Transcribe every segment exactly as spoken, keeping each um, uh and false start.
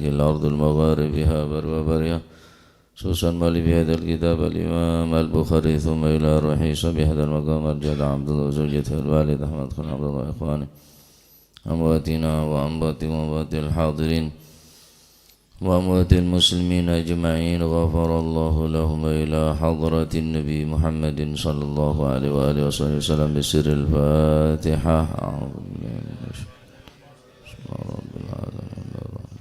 الأرض المغارب بها برها وبرها، خصوصا مؤلف هذا الكتاب الإمام البخاري، ثم إلى روح صاحب هذا المقام الجد عبد الله وزوجته الوالد أحمد خان عبد الله وإخوانه، أمواتنا وأموات وأموات الحاضرين وأموات المسلمين أجمعين، غفر الله لهم، إلى حضرة النبي محمد صلى الله عليه وآله وصحبه وسلم بسر الفاتحة. أعوذ بالله من الشيطان الرجيم. بسم الله رب العالمين الرحمن الرحيم.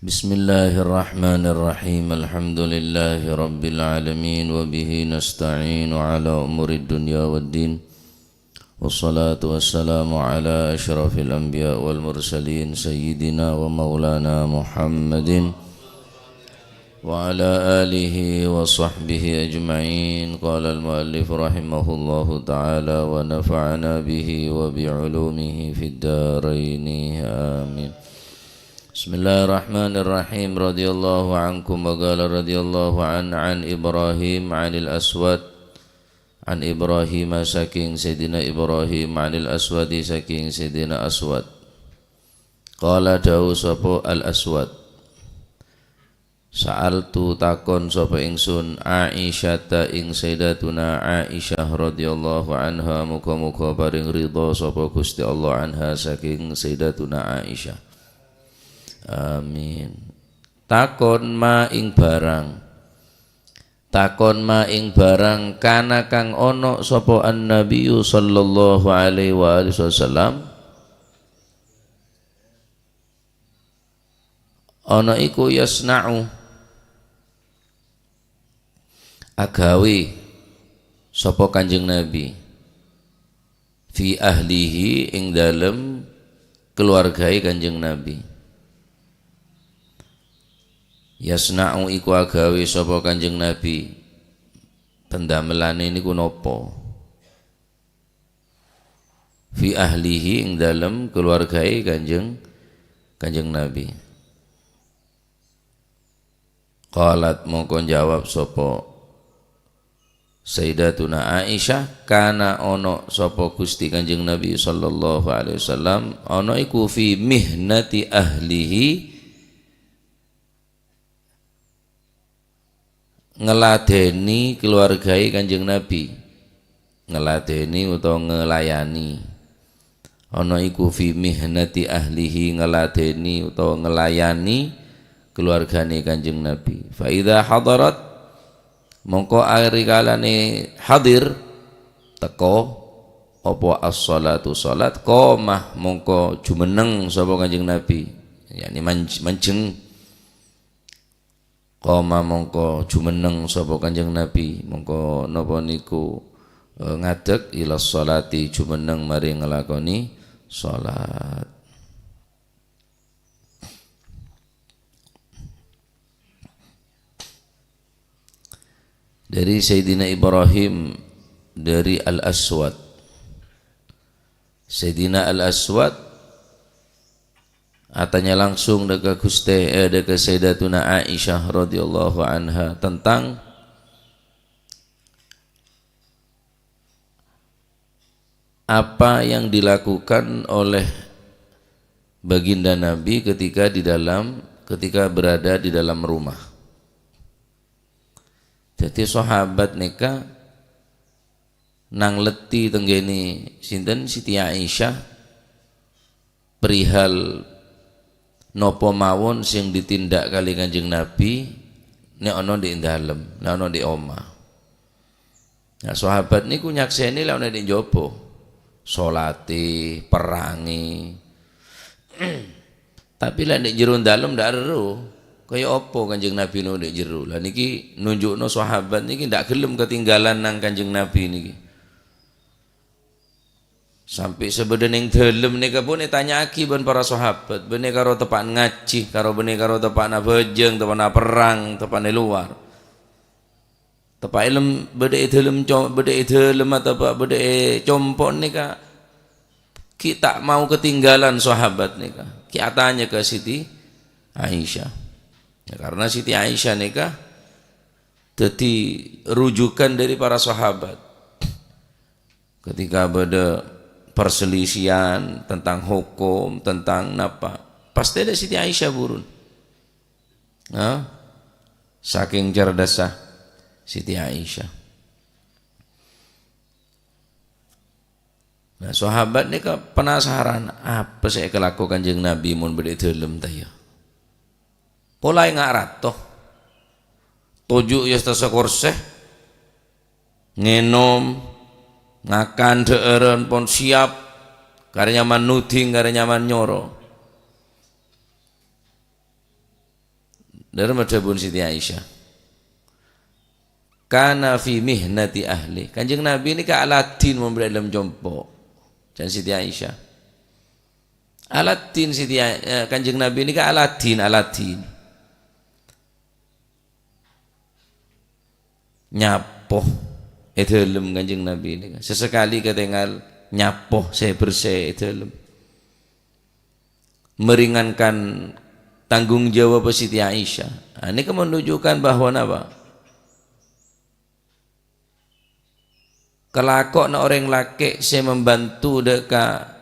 بسم الله الرحمن الرحيم. الحمد لله رب العالمين، وبه نستعين على أمور الدنيا والدين. والصلاة والسلام على أشرف الأنبياء والمرسلين، سيدنا ومولانا محمد وعلى آله وصحبه أجمعين. قال المؤلف رحمه الله تعالى، ونفعنا به وبعلومه في الدارين، آمين. بسم الله الرحمن الرحيم. رضي الله عنكم. وقال رضي الله عنه عن إبراهيم عن الأسود. عن إبراهيم، saking Sayyidina Ibrahim, عن الأسود، saking Sayyidina Aswad. Qala, dawuh sapa Al-Aswad, "Sa'altu, takon sapa ingsun, Aisyata, ing Sayyidatuna Aisyah radhiyallahu anha, muga-muga paring ridha sapa Gusti Allah, anha, saking Sayyidatuna Aisyah." Amin. Takon ma ing barang. Takon ma ing barang kana kang ana sapa An-Nabiyyu sallallahu alaihi wa alihi wasallam. Ana iku yasna'u, agawe sapa Kanjeng Nabi, fi ahlihi, ing dalem keluargae Kanjeng Nabi. Yasna'u iku agawe sapa Kanjeng Nabi, pendamelane niku napa? Fi ahlihi, ing dalem keluargae Kanjeng, Kanjeng Nabi. Qalat, mongko jawab sapa Sayyidatuna Aisyah, kana ana sapa Gusti Kanjeng Nabi sallallahu alaihi wasallam, ana iku fi mihnati ahlihi, ngladeni keluargae Kanjeng Nabi. Ngladeni utawa ngelayani. Ana iku fi mihnati ahlihi, ngladeni utawa ngelayani keluargane Kanjeng Nabi. Fa idza hadarat, mongko arikalane hadir, teko, apa as-shalatu, shalat, qoma, mongko jumenneng sapa Kanjeng Nabi. Yakni manj-, manjeng. Qoma, mongko jumenneng sapa Kanjeng Nabi, mongko napa niku, eh, ngadek ila sholati, jumenneng mari nglakoni sholat. Dari Sayyidina Ibrahim, dari Al-Aswad. Sayyidina Al-Aswad atanya langsung dâ' ka Guste, eh, dâ' ka Sayyidatuna Aisyah radhiyallahu anha tentang apa yang dilakukan oleh Baginda Nabi ketika di dalam, ketika berada di dalam rumah. Jadi, sahabat nèka nangleddhi tenggene sinten, Siti Aisyah, perihal napa mawon sing ditindak kali Kanjeng Nabi, ne' ana di' dalem, ne' ana di' omah. Nah, sahabat niku nyakseni la ana di' njaba, salate, perange. Tapi la di' jero dalem ndak ero. Kaya apa Kanjeng Nabi nu di' jero? Lah niki nunjukno sahabat niki ndak gelem ketinggalan nang Kanjeng Nabi niki. Sampai sabâdâ neng dalem nèka pon ètanya'aghi bân para sahabat, bânnè karo teppa'na ngajhi, karo bânnè karo teppa'na abhâjâng, teppa'na aperrang, teppa'na è lowar. Teppa' è lem-, bâdâ è dalem co-, bâdâ è dalem atau bâdâ è compo' nèka, ghi' ta' mau ketinggalan sahabat nèka. Ghi' atanya ka Siti Aisyah. Ya, karena Siti Aisyah nèka Dhâddhi rujukan dâri para sahabat. Ketika bâdâ perselisihan tentang hukum, tentang napa, pastè dâ' Siti Aisyah burun. Nah, saking cerdassa Siti Aisyah. Nah, sahabat nèka penasaran, apa sè èkalako Kanjeng Nabi mon bâdâ è dâlem ta' iyâ? Pola enga' rato. Toju' è attas korsè. Ngènom, ngakan dhâ'ârân pon siap. Karè nyaman nuding, karè nyaman nyoro. Dâ'remma dhâbuna Siti Aisyah, "Kana fi mihnati ahli." Kanjeng Nabi nèka aladhin mon bâdâ è dâlem compo'. Can Siti Aisyah. Aladhin Siti Ai-, eh, Kanjeng Nabi nèka aladhin, aladhin. Nyapo è dâlem Kanjeng Nabi nèka. Sesekali katèngal nyapo sè bersè è dâlem. Meringankan tanggung jawab Siti Aisyah. Nah, nèka menunjukkan bahwa napa? Kalakowanna orèng lakè' sè mambantu dâ' ka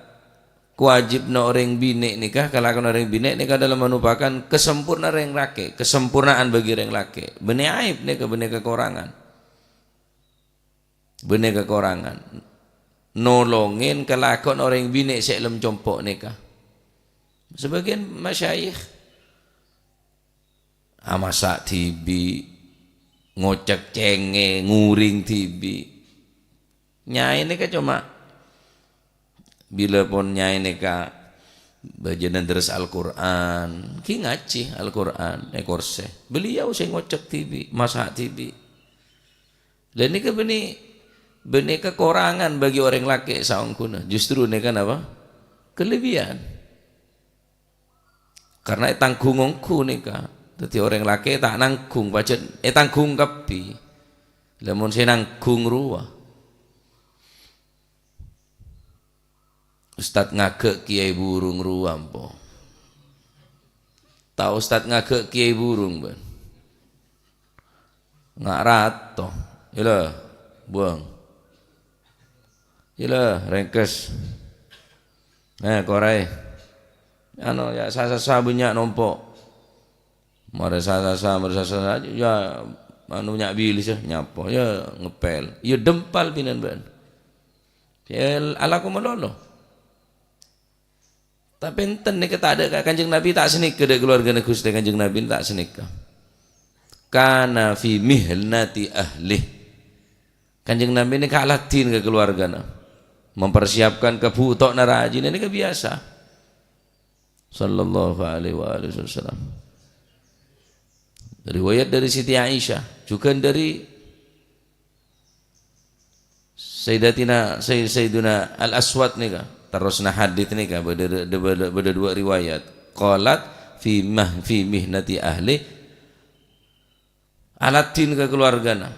kawâjibhânna orèng binè' nèka, kalakowanna orèng binè' nèka adalah merupakan kasampurnaan orèng lakè', kasampurnaan bagi orèng lakè'. Bânnè aib nèka, bânnè kakorangan. Bânnè kakorangan. Nolongè kalakowanna orèng binè' sè è dâlem compo' nèka. Sabâgiyân masyayikh amassa' dhibi', ngocèk cèngè, nguring dhibi'. Nyaè nèka coma bilâ pon nyaè nèka bhâjâna dârès Al-Qur'an, ghi ngajhi Al-Qur'an è korsè. Beliau sè ngocèk dhibi', massa' dhibi'. Lah nèka bânnè, bânnè kakorangan bagi orèng lakè' saongghuna. Justru nèka napa? Kalebbiyan. Karna ètangghung ongghu nèka. Dhâddhi orèng lakè' ta' nangghung, pajhât ètangghung kabbhi. Lamon sè nangghung rowa. Ustad ngaghâ' kèyaè burung rowa, empo. Ta' ustad ngaghâ' kèyaè burung, bân. Nga' rato. Ila, buwâng. Ila, rèngkes. Eh, koraè. Anu, ya, sa-, sa-, sa bânnya' nompo'. Marè sa-, sa-, sa-, marè sa-, sa-, sa-, ya, anu, nya' bilis, ya, nyapo, ya, ngepel. Ya, dempal pinan, bân. Ya, alako malolo. Tapè enten nèka tadâ' ka Kanjeng Nabi ta' sanèka, dâ' kalowargana Ghustè Kanjeng Nabi ta' sanèka. Kana fi mihnati ahli. Kanjeng Nabi nèka aladhin ka kalowargana. Mempersiapkan kabhutowanna rajina nèka biyasa. Sallallahu alaihi wa alihi wasallam. Riwayat dari Siti Aisyah, juga dari Sayyidatina, Say-, Sayyiduna Al-Aswad nèka, terrosna hadits nèka, bâdâ, bâdâ, bâdâ dua riwayat. Qalat fi mah-, fi mihnati ahli, aladhin ka kalowargana.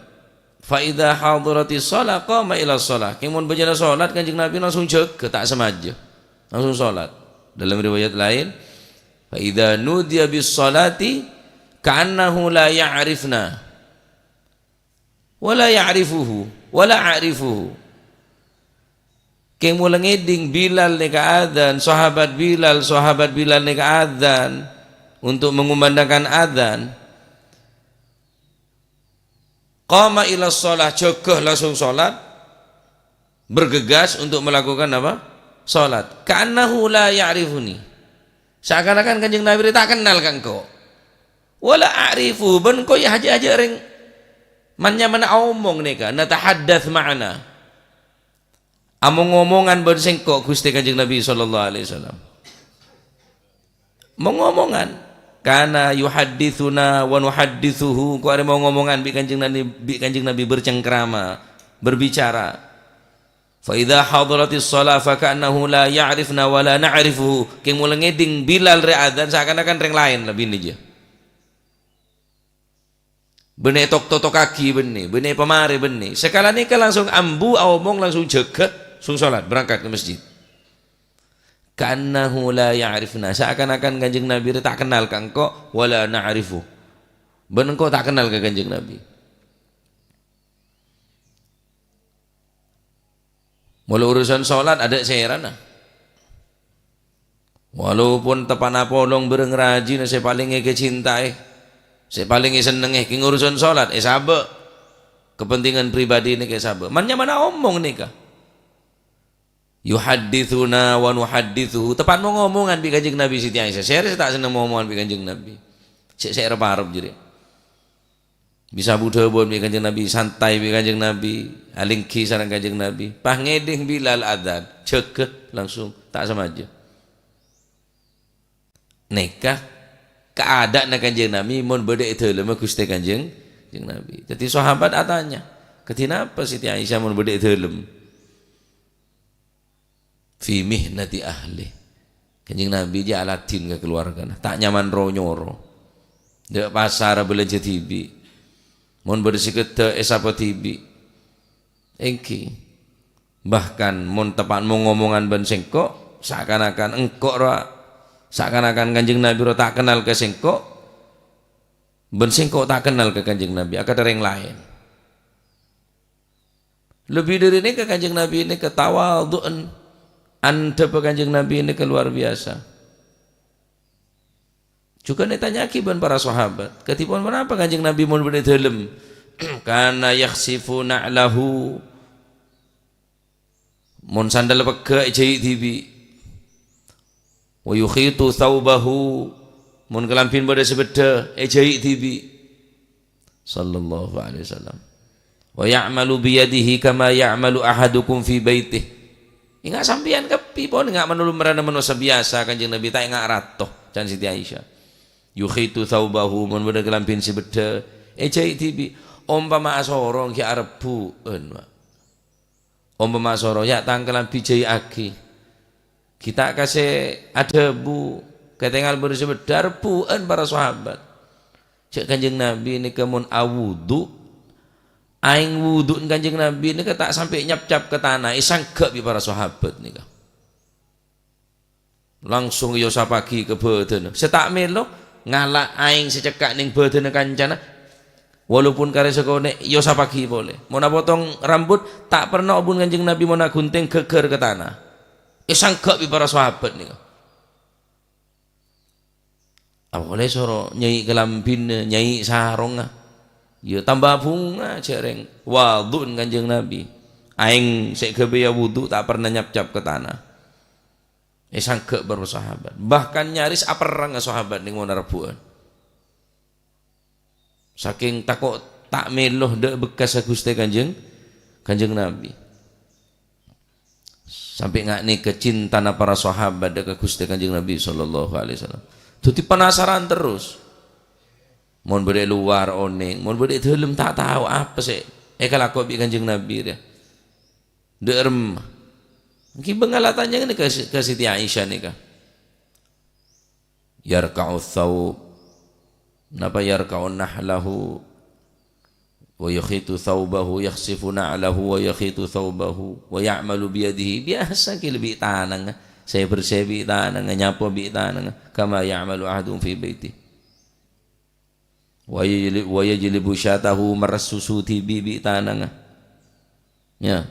Fa idza hadaratis shalah qama ila shalah. Kèng mon bâjâna sholat, Kanjeng Nabi langsung jâgâ, ta' samaja. Langsung sholat. Dalam riwayat lain, fa idza nudiya bis shalati ka'annahu la ya'rifna. Wa la ya'rifuhu, wa la a'rifuhu. Kèng mola ngèdhing Bilal nèka adzan, sahabat Bilal, sahabat Bilal nèka adzan untuk mengumandangkan adzan. Qama ila shalah, jâgâ langsung sholat, bergegas untuk melakukan apa? Sholat. Ka'annahu la ya'rifuni. Seakan-akan Kanjeng Nabi ta' kennal ka engko'. Wa la a'rifu, bân engko' ya hajâ-hajâ rèng man-, nyamana aomong nèka, natahaddath ma'ana. Among-omongan bân sèngko', Ghustè Kanjeng Nabi sallallahu alaihi wasallam. Mong-omongan. Kana yuhadditsuna wa nuhadditsuhu, engko' arè mong-omongan bi' Kanjeng Nabi, bi' Kanjeng Nabi bercengkrama, berbicara. Fa idza hadaratis shalah fa ka'annahu la ya'rifna wa la na'rifuhu. Kèng mola ngèdhing Bilal rè adzan, seakan-akan rèng laèn la binè jâ. Bânnè tok-, totokaghi bânnè, bânnè pamarè bânnè. Sakalèna nèka langsung ambu, aomong langsung jâgâ, langsung sholat, berangkat ke masjid. Ka'annahu la ya'rifna, seakan-akan Kanjeng Nabi rè ta' kennal ka engko', wa la na'rifu. Bân engko' ta' kennal ka Kanjeng Nabi. Molo urusan sholat adâ' sèrana. Walaupun teppa'na polong bârâng rajina sè palèng èkacintaè, sè palèng èsennengngè, kèng urusan sholat èsabâ'. Kepentingan pribadi nèka èsabâ'. Man-nyamana omong nèka. Yuhadditsuna wa nuhadditsuhu. Teppa' mo-ngomongan bi' Kanjeng Nabi Siti Aisyah. Sèra sè ta' senneng mo-ngomongan bi' Kanjeng Nabi. Sè, sè arep-arep jârèya. Bisa bu-dhâbuwân bi' Kanjeng Nabi, santai bi' Kanjeng Nabi, alèngghi sareng Kanjeng Nabi. Pas ngèdhing Bilal adzan, jâgâ langsung ta' samaja. Nèka kaadâ'na Kanjeng Nabi mon bâdâ è dâlemma Ghustè Kanjeng, Kanjeng Nabi. Dhâddhi sahabat atanya, "Kadhi napa Siti Aisyah mon bâdâ è dâlem?" Fi mihnati ahli. Kanjeng Nabi jâ' aladhin ka kaluwargana, ta' nyaman ro-nyoro. Dâ' pasar abâlânjhâ dhibi'. Mon bâdâ sè keddhâ' èsapa dhibi'. Èngghi. Bahkan mon teppa' mo-ngomongan bân sèngko', sakan-akan èngko' rowa, sakan-akan Kanjeng Nabi rowa ta' kennal ka sèngko', bân sèngko' ta' kennal ka Kanjeng Nabi, akadhi rèng laèn. Lebbi dhâri nèka Kanjeng Nabi nèka tawadhu'en, andhâbbhâ Kanjeng Nabi nèka luar biasa. Jhughân ètanya'aghi bân para sahabat, "Kadhi pon ponapa Kanjeng Nabi mon bâdâ è dâlem?" "Kana yakhsifu na'lahu." Mon sandal pegghâ' èjhâi' dhibi'. "Wa yukhitu thaubahu." Mon kalambhina bâdâ sè beddhâ, èjhâi' dhibi'. Sallallahu alaihi wasallam. "Wa ya'malu biyadihi kama ya'malu ahadukum fi baitih." Enga' sampèyan kabbhi pon enga' manollè marèna manossa biyasa Kanjeng Nabi, ta' enga' rato, can Siti Aisyah. "Yukhitu thaubahu," mon bâdâ kalambhina sè beddhâ, èjhâi' dhibi'. Ompama asoro ghi' arebbhu'ân, Pak. Ompama asoro, "Ya', tang kalambhi jhâi'aghi." Ghi' ta' kasè adhâbu, katèngal bâdâ sè beddhâ, arebbhu'ân para sahabat. Jhâ' Kanjeng Nabi nèka mon awudu', aèng wudu'na Kanjeng Nabi nèka ta' sampè' nyapcap ka tana, èsangghâ' bi' para sahabat nèka. Langsung èyosapaghi ka bhâdhânna. Sè ta' mèlo, ngala' aèng sè cekka' neng bhâdhânna kancana, walaupun karè sakonè', èyosapaghi polè. Mon apotong rambut, ta' pernah obun Kanjeng Nabi mon aghunting ghâgghâr ka tana. Èsangghâ' bi' para sahabat nèka. Apolè soro nyai' kalambhina, nyai' sarongnga. Ya, tamba bhunga jhâreng. Wadhu'na Kanjeng Nabi. Aèng sè ghâbâyâ wudhu ta' pernah nyapcap ka tana. Èsangghâ' bârâmma sahabat. Bahkan nyaris aperrang sahabat neng mon arebbhu'ân. Sakèng tako' ta' mèlo dâ' bekkassa Ghustè Kanjeng, Kanjeng Nabi. Sampè' nga' nèka cintana para sahabat dâ' ka Ghustè Kanjeng Nabi sallallahu alaihi wasallam. Dhâddhi penasaran terros. Mon bâdâ è lowar onèng, mon bâdâ è dâlem ta' tao apa sè èkalako bi' Kanjeng Nabi rèya. Dâ' remma. Èngghi bângal atanya ngènè ka, ka Siti Aisyah nèka. Yarka'u thawb. Napa yarka'u nahlahu? Wa yakhitu thawbahu, yakhsifu na'lahu, wa yakhitu thawbahu, wa ya'malu biyadihi. Biyasa kèla bi' tanangnga. Sè bersè bi' tanangnga, nyapo bi' tanangnga. Kama ya'malu ahadukum fi baitih. Wa yajli-, wa yajlibu syatahu, merres susu dhibi' bi' tanangnga. Ya.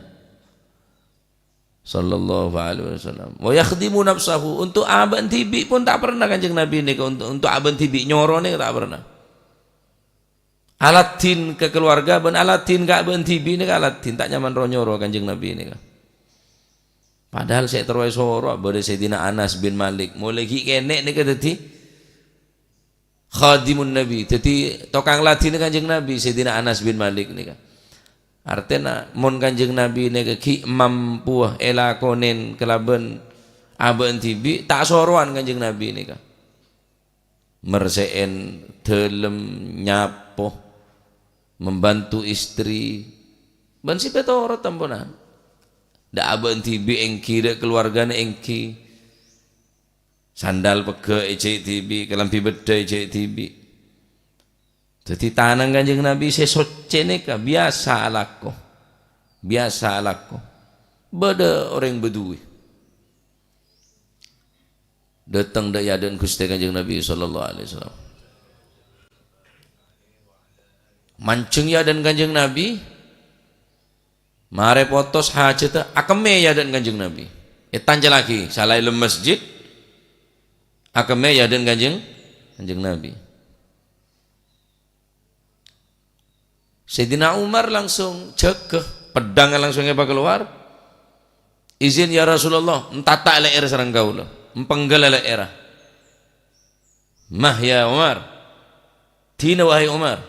Sallallahu alaihi wasallam. Wa yakhdimu nafsahu, untuk abâ'na dhibi' pon ta' pernah Kanjeng Nabi nèka untuk, untuk abâ'na dhibi' nyoro nèka ta' pernah. Aladhin ka keluarga bân aladhin ka abâ'na dhibi' nèka aladhin, ta' nyaman ro-nyoro Kanjeng Nabi nèka. Padahal sè terro èsoro bâdâ Sayyidina Anas bin Malik, molaè ghi' kènè' nèka dhâddhi khadimun Nabi, dhâddhi tokang ladhinna Kanjeng Nabi, Sayyidina Anas bin Malik nèka. Artèna, mon Kanjeng Nabi nèka ghi' mampowa èlakonè kalabân abâ'na dhibi', ta' sorowan Kanjeng Nabi nèka. Mersè'è dâlem, nyapo, membantu istri, bân sè pètoro' tamponan. Dâ' abâ'na dhibi' èngghi, dâ' keluargana èngghi. Sandal pegghâ' èjhâi' dhibi', kalambhi beddhâ èjhâi' dhibi'. Dhâddhi tanang Kanjeng Nabi sè soccè nèka biyasa alako. Biyasa alako. Bâdâ orèng bâdhuwi. Dâteng dâ' è adâ'na Ghustè Kanjeng Nabi sallallahu alaihi wasallam. Manjheng è adâ'na Kanjeng Nabi, Marè potos hajhâddhâ, akemmè è adâ'na Kanjeng Nabi. Ètancellaghi, salaèn lem masjid, akemmè è adâ'na Kanjeng, Kanjeng Nabi. Sayyidina Umar langsung jâgâ, peddhângnga langsung èpakalowar. "Izin, ya Rasulullah, entata' lè'èrra sareng kaulâ. Empengghâl lè'èrra." "Mah, ya Umar." "Dina, wahai Umar."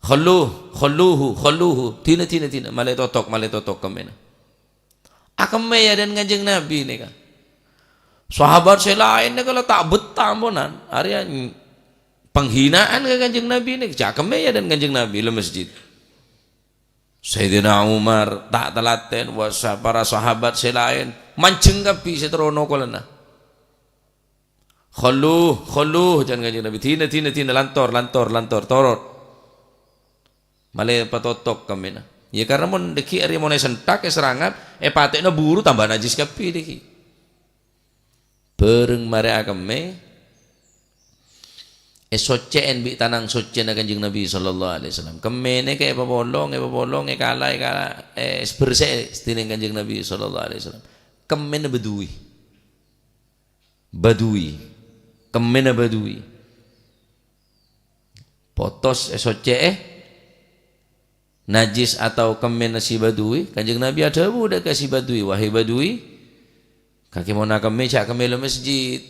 "Khallu, khalluhu, khalluhu." "Dina, dina, dina. Malè totok, malè totok kemmèna." Akemmè è adâ'na Kanjeng Nabi nèka. Sahabat sè laèn nèka la ta' bettah amponan. Arèya penghinaan ka Kanjeng Nabi nèka. Jâ' akemmè è adâ'na Kanjeng Nabi lem masjid. Sayyidina Umar ta' talatèn, wa sa-, para sahabat sè laèn manjheng kabbhi sè terro nokolana. "Khallu, khallu," jâ' Kanjeng Nabi. "Dina, dina, dina, lantor, lantor, lantor, torot. Malè patotok kemmèna." Ya, karna mon dâgghi' arèya mon èsenthak, èserrangan, èpatè'na buru tamba najjhis kabbhi dâgghi'. Bhâreng marè akemmè, èsoccè'è bi' tanang soccèna Kanjeng Nabi sallallahu alaihi wasallam. Kemmè nèka èpapolong, èpapolong, èkala, èkala, èbhersè'è sadhâjâna Kanjeng Nabi sallallahu alaihi wasallam. Kemmèna Badui. Badui. Kemmèna Badui. Potos èsoccè'è najjhis atau kemmèna si Badui, Kanjeng Nabi adhâbu dâ' ka si Badui, "Wahai Badui, kakè mon akemmè, jâ' kemmè lem masjid.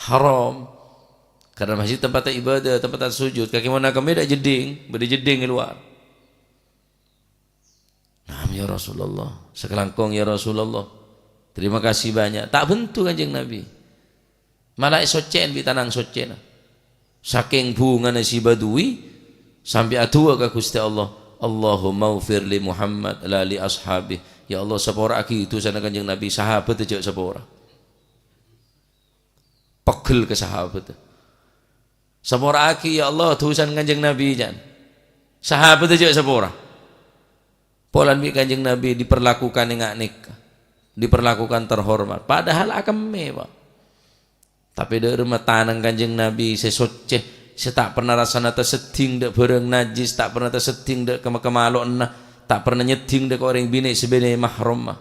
Haram. Karna masjid tempatta ibadah, tempatta sujud. Kakè mon akemmè, dâ' jeddhing, bâdâ jeddhing è lowar." "Naam, ya Rasulullah. Sakalangkong, ya Rasulullah. Terima kasih banyak." Ta' bendhu Kanjeng Nabi. Mala èsoccè'è bi' tanang soccèna. Sakèng bhungana si Badui, sampè' adu'a ka Ghustè Allah, "Allahummaghfir li Muhammad la li ashabi." "Ya Allah, sapora'aghi dhusana Kanjeng Nabi, sahabatta jâ' sapora." Pegghel ka sahabatta. "Sapora'aghi, ya Allah, dhusana Kanjeng Nabi," jâ'na. Sahabatta jâ' sapora. Polana bi' Kanjeng Nabi diperlakukan enga' nèka, diperlakukan terhormat. Padahal akemmè, Pak. Tapè dâ' remma tanang Kanjeng Nabi sè soccè, sè ta' pernah rassana taseddhing dâ' bhârâng najjhis, ta' pernah taseddhing dâ' kama-, kamalo'anna, ta' pernah nyeddhing dâ' ka orèng binè' sè bânnè mahromma.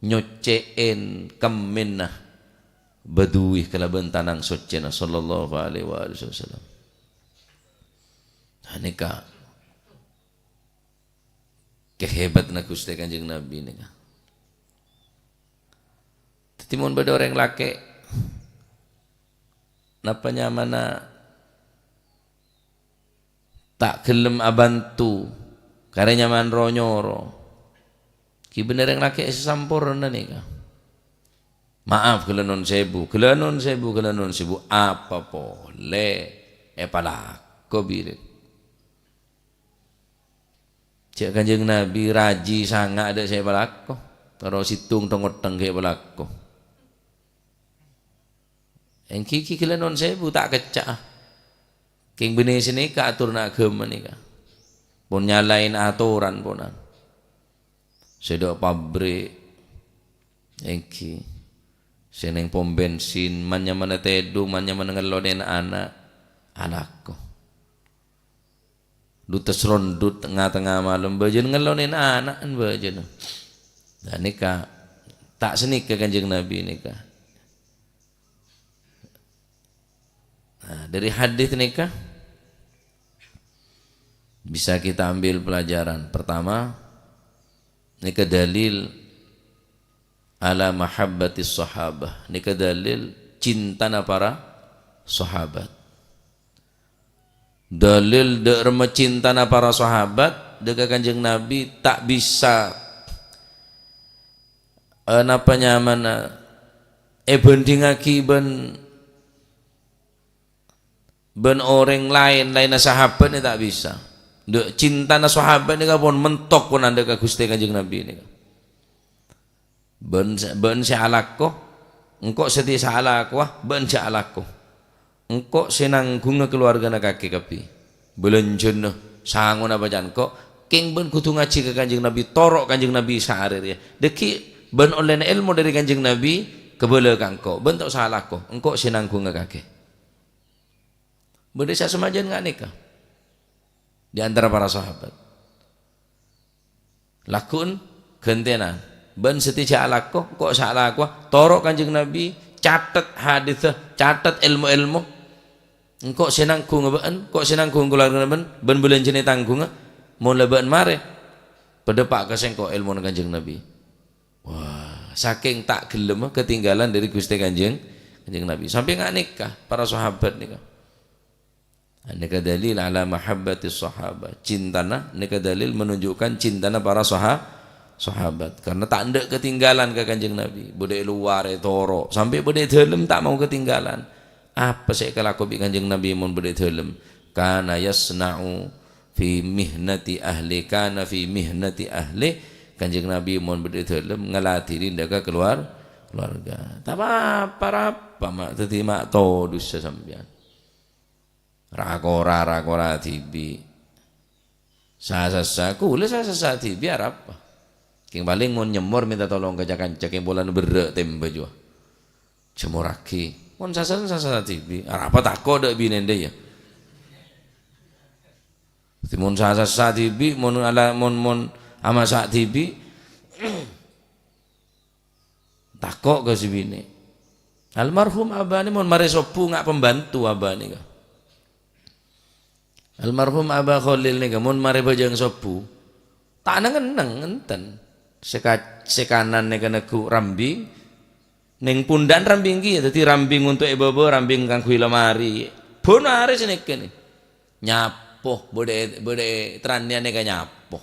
Nyoccè'è kemmèna Badui kalabân tanang soccèna sallallahu alaihi wa alihi wasallam. Nah, nèka kahebatanna Ghustè Kanjeng Nabi nèka. Dhâddhi, mon bâdâ orèng lakè', napa nyamana ta' ghellem abhânto, karè nyaman ro-nyoro, ghi' bânnè rèng lakè' sè samporna nèka. Maaf, ghellâ' non sèbu, ghellâ' non sèbu, ghellâ' non sèbu, apa polè èpalako bi' rè-, Jâ' Kanjeng Nabi rajhi sanga' adâ' sè èpalako, terro sèttong thong-ottong ghi' èpalako. Èngghi ghi' ghellâ' non sèbu ta' kècca'a. Kèng bânnè sè nèka atoranna aghâma nèka. Pon nyalaè atoran ponan. Sè dâ' pabrik, èngghi. Sè neng pom bensin, man-nyamana tèdung, man-nyamana ngellonè na'-ana', alako. Dhu tas-rondhut nga-tengnga malem, bâjâna ngellonè na'-ana'na bâjâna. Lah nèka, ta' sanèka Kanjeng Nabi nèka. Nah, dari hadis nèka bisa kita ambil pelajaran. Pertama, nèka dalil ala mahabbatis sahabah. Nèka dalil cintana para sahabat. Dalil dâ' remma cintana para sahabat dâ' ka Kanjeng Nabi ta' bisa, eh, napa nyamana, èbhândhingaghi bân, bân orèng laèn, laènna sahabat nè ta' bisa. Dâ', cintana sahabat nèka pon mentok pon adâ' ka Ghustè Kanjeng Nabi nèka. Bân sè, bân sè alako, engko' sè ta' sè alakowa, bân jhâ' alako. Engko' sè nangghungnga kalowargana kakè kabbhi. Bâlânjhâna, sangona bâca'an engko', kèng bân kodhu ngajhi ka Kanjeng Nabi, toro' Kanjeng Nabi saarè rèya. Dâggi' bân ollèna èlmo dâri Kanjeng Nabi, kabâlâ ka engko', bân ta' osa alako, engko' sè nangghungnga kakè. Bâdâ sè samajân nga' nèka. di antara para sahabat. Lagghu'en ghântèyan. Bâ'na satèya jhâ' alako, engko' sè alakowa, toro' Kanjeng Nabi, catet hadissa, catet èlmo-èlmo. Engko' sè nangghunga bâ'na, engko' sè nangghung kalowarghâna bâ'na, bân bâlânjhâna ètangghunga. Mon la bâ'na marè, padâpa' ka sèngko' èlmona Kanjeng Nabi. Wah, sakèng ta' ghellemma ketinggalan dâri Ghustè Kanjeng, Kanjeng Nabi. Sampè' nga' nèka, para sahabat nèka. Nèka dalil ala mahabbatis sahabah. Cintana, nèka dalil menunjukkan cintana para saha-, sahabat. Karena ta' endâ' ketinggalan ka Kanjeng Nabi. Bâdâ è lowar, è toro'. Sampè' bâdâ è dâlem ta' mau ketinggalan. Apa sè èkalako bi' Kanjeng Nabi mon bâdâ è dâlem? Kana yasna'u fi mihnati ahli, kana fi mihnati ahli. Kanjeng Nabi mon bâdâ è dâlem ngaladhini dâ' ka keluar-, keluarga. Ta' pa-apa, rapa, ma', dhâddhi ma' todus sampèyan. Ra-kora, ra-kora dhibi'. Sa-sassa, kaulâ sa-sassa dhibi' arapa? Kèng palèng mon nyemmor mènta tolong ka ca-kanca, kèng polana berrâ' tèmbâ jiyâ. Jemmorraghi. Mon sa-sassa, sa-sassa dhibi'. Arapa tako' dâ' binèna, yâ? Dhâddhi mon sa-sassa dhibi', mon ala-, mon, mon amassa' dhibi', tako' ka sè binè'. Almarhum abâna mon marè sobbhu nga' pembantu abâna ka. Almarhum Abah Kholil nèka mon marè bhâjâng sobbhu, ta' neng-enneng, enten. Sè ka-, sè kanan nèka neggu' rambing, neng pundha'na rambing kèya, dhâddhi rambing untuk è bâbâ, rambing kaangghuy lemari. Bân arè sè nèka nè. Nyapo, bâdâ è, bâdâ è Tranian nèka nyapo.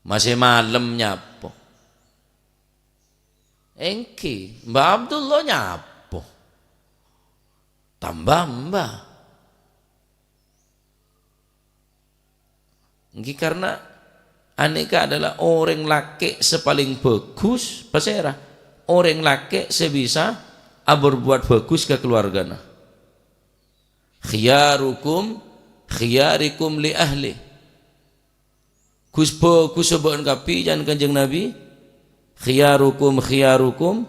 Masè malem nyapo. Èngghi, Mbah Abdullah nyapo. Tamba-amba. Èngghi karna anèka adalah orèng lakè' sè palèng bhâghus, pasèra? Orèng lakè' sè bisa aberbuat bhâghus ka kalowarghâna. "Khiyarukum khiyarikum li ahli." Ghus-bhâghussa bâ'na kabbhi, ca'na Kanjeng Nabi, "Khiyarukum khiyarukum."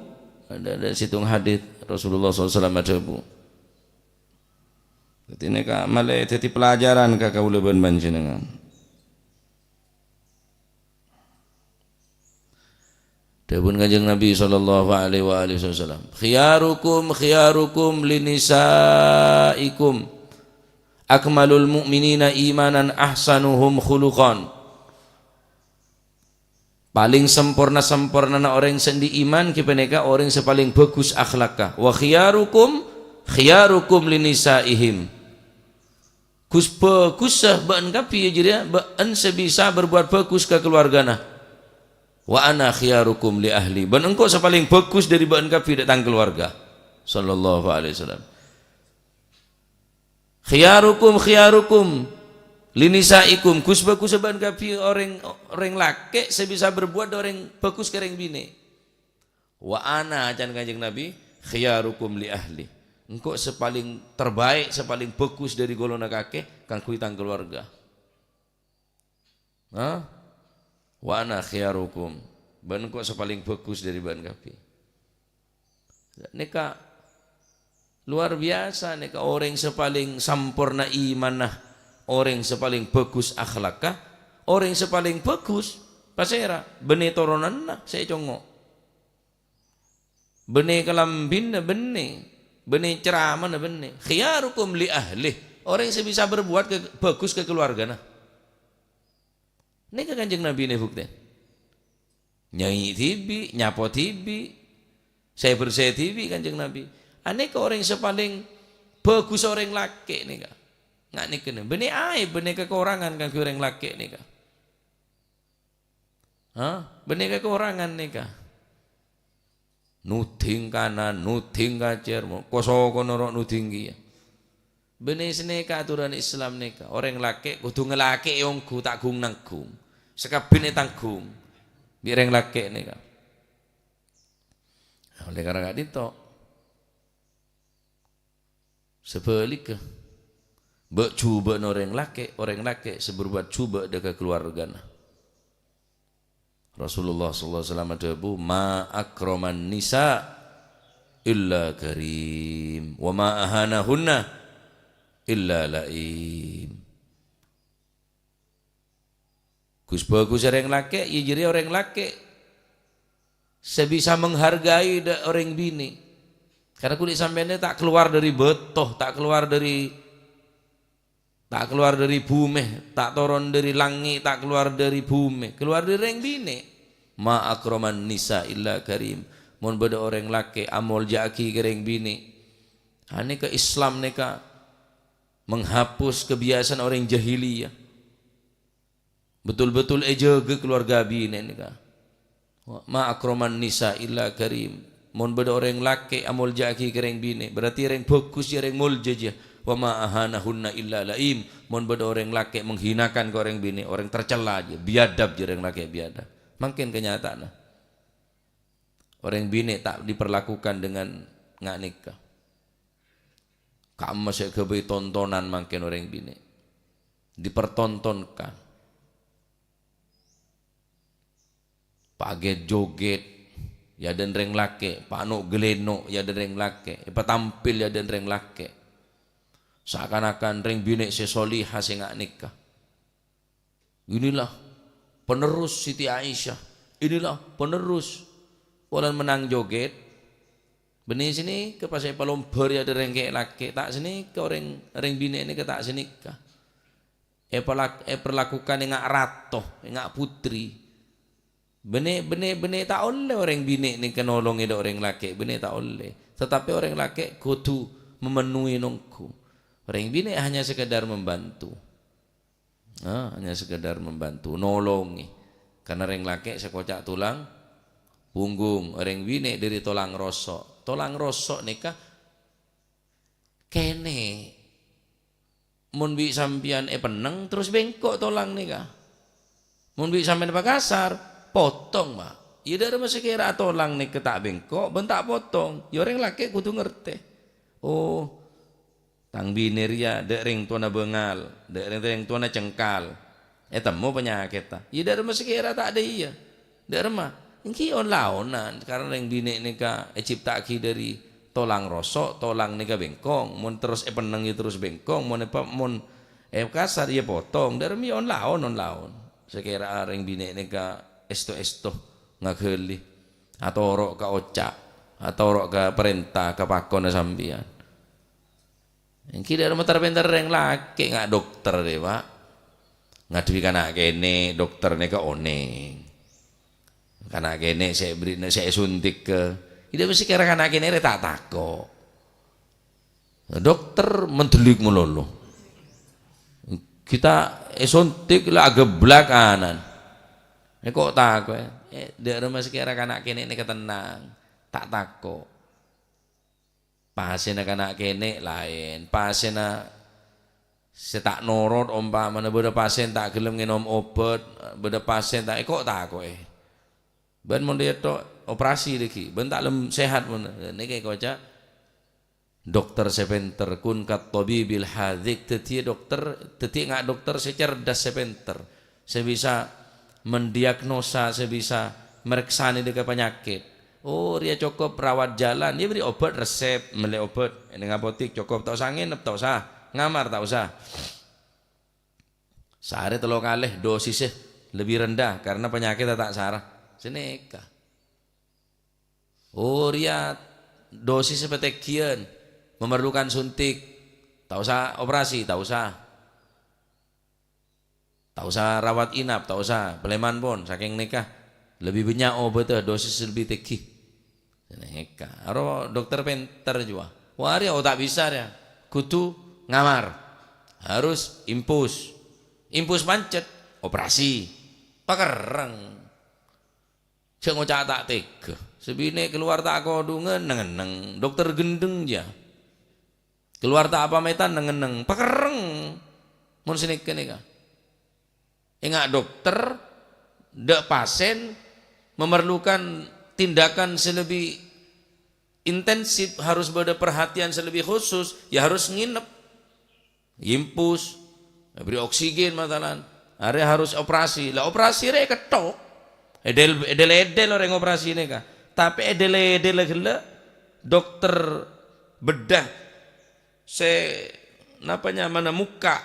Ada, ada sèttong hadits Rasulullah sallallahu alaihi wasallam adhâbu. Dhâddhi nèka malè dhâddhi pelajaran ka kaulâ bân panjhennengngan. Dhâbuna Kanjeng Nabi sallallahu alaihi wa alihi wasallam, "Khiyarukum khiyarukum linisaikum, akmalul mu'minina imanan ahsanuhum khuluqan." Palèng samporna-sampornana orèng sè andi' iman ghi' panèka orèng sè palèng bhâghus akhlakka. "Wa khiyarukum khiyarukum linisaihim." Ghus-bhâghussa bâ'na kabbhi, yâ, jârèya bâ'na sè bisa berbuat bhâghus ka kalowarghâna. "Wa ana khiyarukum li ahli." Bân engko' sè palèng bhâghus dâri bâ'na kabbhi dâ' tang kalowarga. Sallallahu alaihi wasallam. "Khiyarukum khiyarukum linisaikum." Ghus-bhâghussa bâ'na kabbhi orèng, orèng lakè' sè bisa berbuat orèng bhâghus ka orèng binè'. "Wa ana," ca'na Kanjeng Nabi, "khiyarukum li ahli." Engko' sè palèng terbaik, sè palèng bhâghus dâri ghulâna kakè kaangghuy tang kalowarga. Ha? "Wa ana khiyarukum." Bân engko' sè palèng bhâghus dâri bâ'na kabbhi. Nèka luar biasa, nèka orèng sè palèng samporna imanna, orèng sè palèng bhâghus akhlakka, orèng sè palèng bhâghus pasèra? Bânnè toronanna sè ècongngo'. Bânnè kalambhina bânnè, bânnè ceramana bânnè. "Khiyarukum li ahlih." Orèng sè bisa berbuat ka-, bhâghus ka kalowarghâna. Nèka Kanjeng Nabi nè bhuktèna. Nyai dhibi', nyapo dhibi', sè-bersè dhibi' Kanjeng Nabi. Anèka orèng sè palèng bhâghus orèng lakè' nèka. Nga' nèka nè, bânnè aèb, bânnè kakorangan kaangghuy orèng lakè' nèka. Ha? Bânnè kakorangan nèka. Nodhing kanan, nodhing kacèr, mo-, ko-soko noro' nodhing kèya. Bânnè sanèka aturan Islam nèka. Orèng lakè' kodhu ngalakè'è ongghu, ta' gung-nanggung. Sakabbhina ètanggung bi' orèng lakè' nèka. Olè karana ka'dinto. Sabhâligghâ, bâ' jhubâ'na orèng lakè', orèng lakè' sè berbuat jhubâ' dâ' ka kalowarghâna. Rasulullah sallallahu alaihi wasallam adhâbu, "Ma akraman nisa illa karim, wa ma ahanahunna illa la'im." Gus-bagus orèng lakè', ya jârèya orèng lakè' sè bisa menghargai dâ', orèng binè'. Karena kulâ sampèyan ta' kalowar dâri bâto, ta' kalowar dâri, ta' kalowar dâri bhumè, ta' toron dâri langngè', ta' kalowar dâri bhumè, kalowar dâri orèng binè'. "Ma akraman nisa illa karim." Mon bâdâ orèng lakè' amolja'aghi ka orèng binè'. Anèka Islam nèka menghapus kebiasaan orèng jahiliyah. Betul-betul èjâgâ kalowarga binè' nèka. "Ma akraman nisa illa karim." Mon bâdâ orèng lakè' amolja'aghi ka orèng binè', berarti orèng bhâghus jâ, orèng molja jâ. "Wa ma ahanahunna illa la'im." Mon bâdâ orèng lakè' menghinakan ka orèng binè', orèng tercela jâ, biadab jâ orèng lakè' biadab. Mangkèn kanyataanna. Orèng binè' ta' diperlakukan dengan nga' nèka. Kamma sè èghâbây tontonan mangkèn orèng binè'. Dipertontonkan. Pagèt-jogèt, yâ dân rèng lakè', pano'-ghlèno', yâ dân rèng lakè', èpatampil, yâ dân rèng lakè'. Seakan-akan rèng binè' sè soliha sè nga' nèka. Inilah penerus Siti Aisyah. Inilah penerus. Polana mennang jogèt. Bânnè sanèka pas èpalombâ rèya dâ' rèng kè-, lakè', ta' sanèka orèng, orèng binè' nèka ta' sanèka. Èpalak-, èperlakukan ènga' rato, ènga' putri. Bânnè, bânnè, bânnè ta' ollè orèng binè' nèka nolongè dâ' orèng lakè', bânnè ta' ollè. Tetapi orèng lakè' kodhu memenuhi nonggu. Orèng binè' hanya sekedar membantu. Ah, hanya sekedar membantu, nolongè. Karena rèng lakè' sè koca' tulang punggung, rèng binè' dâri tolang rosso'. Tolang rosso' nèka kènè'. Mon bi' sampèyan èpennèng, terros bengko' tolang nèka. Mon bi' sampèyan pakasar, potong, Pak. Iyâ, dâ'remma sakèra tolang nèka ta' bengko', bân ta' potong. Iyâ, orèng lakè' kodhu ngartè. Oh, tang binè rèya dâ' rèng towana bângal, dâ' rèng, rèng towana cengkal. Ètemmo panyakètta. Iyâ, dâ'remma sakèra ta' dâ' iyâ. Dâ'remma? Èngghi on-laonan, karena rèng binè' nèka ècipta'aghi dâri tolang rosso', tolang nèka bengkong. Mon terros èpennèng, iyâ terros bengkong. Mon èpa-, mon èkasar, iyâ potong. Dâ'remma iyâ on-laon, on-laon. Sakèra rèng binè' nèka èsto-èsto ngaghâli. Atoro' ka oca', atoro' ka parènta, ka pakonna sampèyan. Èngghi dâ'remma ter-pènter rèng lakè' nga' dokter rè, Pak. Ngadhebbhi kana' kènè', dokter nèka onèng. Kana' kènè' sè èbherri', sè èsuntik ka. Iyâ, mestè kèra kana' kènè' rè ta' tako'. Dokter mendelik malolo. Kita èsuntik la ageblak anan. Èko' tako', eh, dâ'remma sakèra kana' kènè' nèka tennang, ta' tako'. Pasèna kana' kènè' laèn, pasèna sè ta' norot, ompamana bâdâ pasèn ta' ghellem ngènom obat, bâdâ pasèn ta', èko' tako'è. Bân mon rèya tok operasi dhâggi', bân ta' lem sehat mon. Nèka èkoca' dokter sè pènter, kun kat tabibil hadziq, dhâddhiyâ dokter, dhâddhiyâ nga' dokter sè cerdas, sè pènter, sè bisa mendiagnosa, sè bisa marèksanè dhâ' ka panyakèt. Oh, rèya cokop rawat jalan, iyâ bherri' obat resep, mellè obat neng apotik cokop, ta' osa ngènep, ta' osa ngamar, ta' osa. Saarè tello kalè dosisnya lebih rendah karena penyakitnya ta' sara. Sanèka. Oh, rèya dosisnya patènggiyân, memerlukan suntik. Ta' osa operasi, ta' osa. Ta' osa rawat inap, ta' osa. Palèman pon, sakèng nèka lebih bânnya' obâdhâ, dosis lebih tèngghi. Nèka, aro dokter pènter jiyâ. Wah, rèya ta' bisa rèya. Kodhu ngamar. Harus infus. Infus pancet, operasi. Pakerrèng. Jhâ' ngoca' ta' tèghâ. Sè binè' kalowar ta' akodhungan, neng-enneng. Dokter ghendheng jiyâ. Kalowar ta' apamètan, neng-enneng. Pakerrèng. Mon sanèka nèka. Enga' dokter, dâ' pasèn memerlukan tindakan sè lebih intensif, harus bâdâ perhatian sè lebih khusus, ya harus ngènep. Infus, èbherri' oksigen masalan. Arè harus operasi. Lah operasi rè ketthok. Èdel-, èdel-èdel orèng operasi nèka. Tapè èdel-èdel ghellâ' dokter bedah sè napa nyamana muka.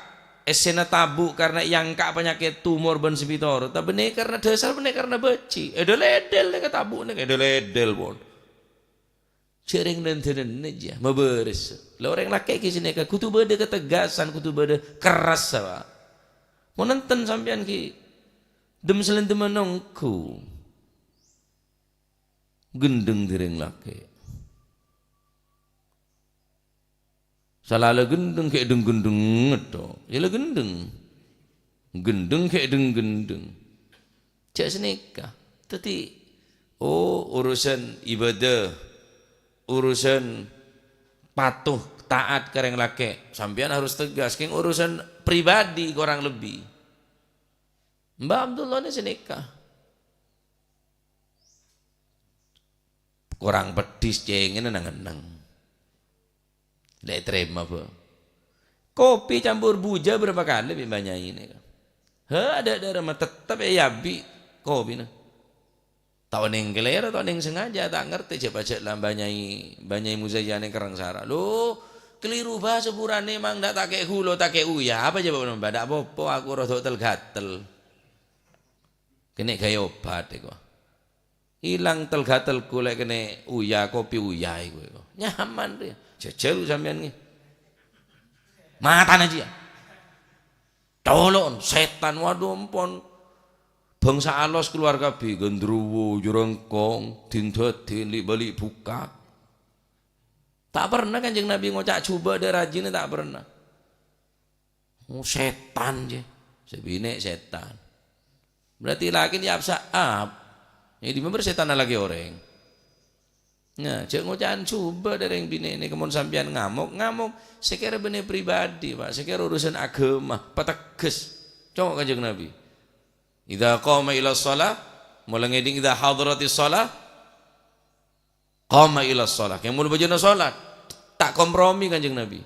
Essèna tabu' karna èangka' panyakèt tumor bân sè pètoro', tapè nèka karna dhâsar, nèka karna bâji'. Èdhâl-èdhâl nèka tabu' nèka, èdhâl-èdhâl pon. Jhâ' rèng nèndhâ-nèndhâ jiyâ, mabârâs. La orèng lakè' ghi' sanèka kodhu bâdâ kategasan, kodhu bâdâ kerrassa, Pa'. Mon enten sampèyan ghi' dem-salendemman ongghu. Ghendheng dâri rèng lakè'. Sala la ghendheng ghi' dheng-ghendheng tho. Yâ la ghendheng. Ghendheng ghi' dheng-ghendheng. Jhâ' sanèka. Dhâddhi, oh, urusan ibadah, urusan patuh, taat ka rèng lakè', sampèyan harus tegas. Kèng urusan pribadi korang lebbi. Mbah Abdullah nè sanèka. Korang peddhis cèngèna nang-enneng. Lè' tarèma, bâ. Kopi campur bujâ bârâmpa kalè bi' Mbah Nyai nèka. He, adâ'-adâ' rèma tettep èabi' kopina. Ta' onèng kalèro, ta' onèng sengaja, ta' ngartè jhâ' pajhât la Mbah Nyai, Mbah Nyai Muzayyan nè kerrèng sara. Lho, kaliru bhâsa burane mang dâ' ta' kè' ghulo, ta' kè' uya. Apa jhâ' bâ' nèmba? Dâ' popo, aku rodok tel-gatel. Kènè' ghâbây obat èko. Ilang tel-gatel kulâ kènè' uya, kopi uya èko, èko. Nyaman rè. Jhâjhâl sampèyan ngghi. Matana jiyâ. Colo'on, sètan, waduh, ampon. Bangsa alos kalowar kabbhi, gendruwo, jurengkong, din-dadin, li'-bali' bukak. Ta' pernah Kanjeng Nabi ngoca' jhubâ' dâ' rajina, ta' pernah. Oh, sètan, jiyâ. Sè binè' sètan. Berarti lakèna yap sa'ap. Yâ, dimma bâr sètan lakè orèng. Nah, jhâ' ngoca'an jhubâ' dâ' rèng binè' nèka, mon sampèyan ngamok, ngamok. Sè kèra bânnè pribadi, Pa'. Sè kèra urusan aghâma, pategghes. Cong Kanjeng Nabi. "Idza qama ila shalah," mola ngèdhing, "idza hadaratis shalah, qama ila shalah." Kèng mon bâjâna shalat, ta' kompromi Kanjeng Nabi.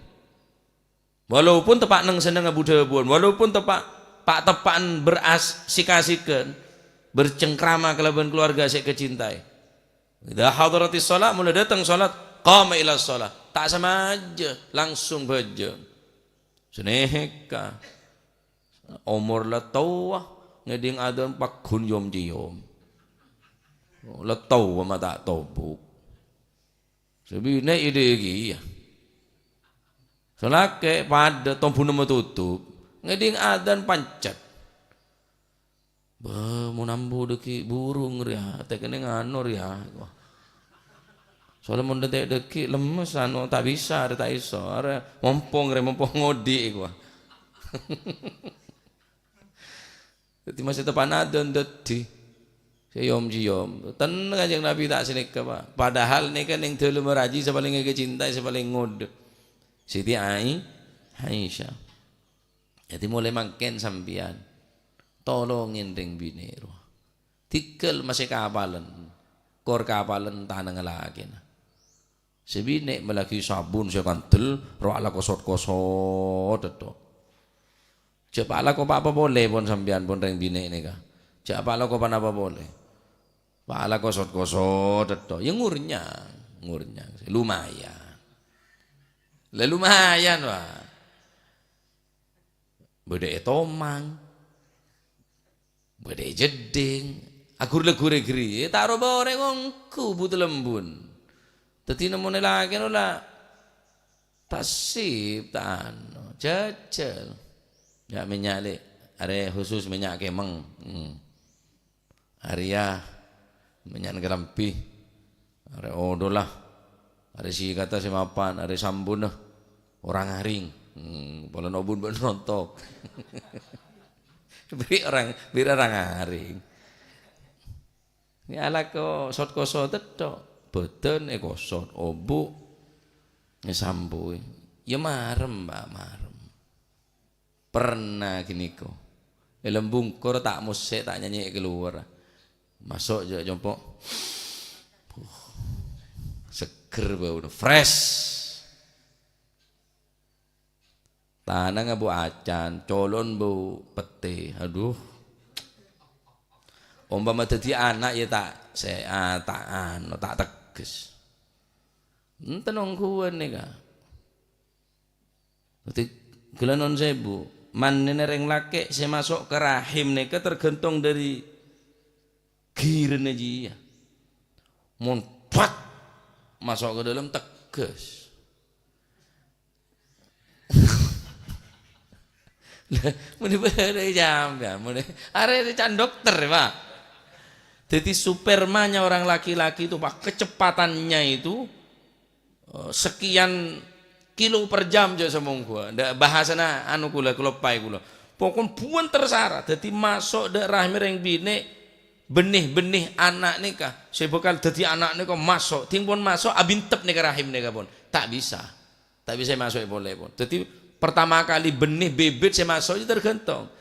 Walaupun teppa' neng-sennengnga bu-dhâbuwân, walaupun teppa', pa'-teppa'an berasik-asikan, bercengkrama kalabân keluarga sè èkacintai. Idza hadaratis shalah, mon la dâteng shalat, qama ila shalah. Ta' samajâ, langsung bâjâng. Sanèka. Omor la towa, ngèdhing adzan pagghun yom-ciyom. La towa ma' ta' tobuk. Sè binè' è dâ' kèya. Sè lakè' padâ tombhuna matutup, ngèdhing adzan pancet. Bâ, mon ambu dhâggi' burung rèya, tèkènè ngano rèya, èkowa. Soalnya mon dhâ-, dhâggi' lemmes, anu, ta' bisa, arè ta' èso, arè mompong rè, mompong ngodhi', èkowa. Dhâddhi masè teppa'na adzan dhâddhi. Sè yom-ciyom. Ten Kanjeng Nabi ta' sanèka, Pa'. Padahal nèka neng dâlemma rajhi sè palèng èkacintai, sè palèng ngodâ. Siti Ai-, Aisyah. Dhâddhi, molaè mangkèn sampèyan tolongè rèng binè' rowa. Tèghâl masè kapalen, kor kapalen tanangnga lakèna. Sè binè' mellèaghi sabun sè kandel, rowa la kosot-kosot, tètto. Jhâ' pa' alako pa-apa polè pon sampèyan pon rèng binè' nèka. Jhâ' pa' alako pa-napa polè. Pa' la kosot-kosot, tètto. Yâ ngurnyang, ngurnyang. Lumayan. La lumayan, Pa'. Bâdâ è tomang, bâdâ è jeddhing, aghur-laghur è ghâriyâ, ta' ropa orèng ongghu bu-talembun. Dhâddhi nemmona lakèna la ta' sip, ta' anu, jhâjhâl. Yâ, mènnya', Lè'. Arè khusus mènnya' kèmeng. Hmm. Arèya mènnya'na kalambhi, arè odolla, arè sikatta sè mapan, arè sambuna, ora ngaring. Hmm, polana obun bân rontok. Bâri' ora, bâri' ora ngaring. Nè alako sot-kosot tètto, bâdân èkosot, obu' èsambui. Yâ marem, Pa', marem. Pernah ghâniko. È lambung kor ta' mossè', ta' nyanyè' kalowar. Maso' jhâ' compo'. Puh. Seger bâuna. Fresh. Tanangnga bâu acan, colo'na bâu pettè. Aduh. Ompama dhâddhi ana' yâ ta' sè, ah, ta' anu, ta' tegghes. Enten ongghuwân nèka. Dhâddhi, ghellâ' non sèbu, Mannèna rèng lakè' sè maso' ka rahim nèka tergantung dhâri ghirana jiyâ. Mon, phat, maso' ka dâlem, tegghes. Lah, muni bâdâ sampèyan, muni, arè can dokter, Pak. Jadi, spermanya orang laki-laki itu, Pak, kecepatannya itu, eh, sekian kilo per jam, jâ' samongghu. Ndak, bahasana anu kaulâ, kaloppaè kaulâ. Pokon bhuwân tersara. Jadi, maso' dâ' rahimma rèng binè', benih-benih ana' nèka, sè bhâkal dhâddhi ana' nèka maso', dhing pon maso', abintep nèka rahim nèka pon. Ta' bisa. Ta' bisa maso'è polè pon. Dhâddhi, pertama kali benih bibit sè maso' itu tergantung.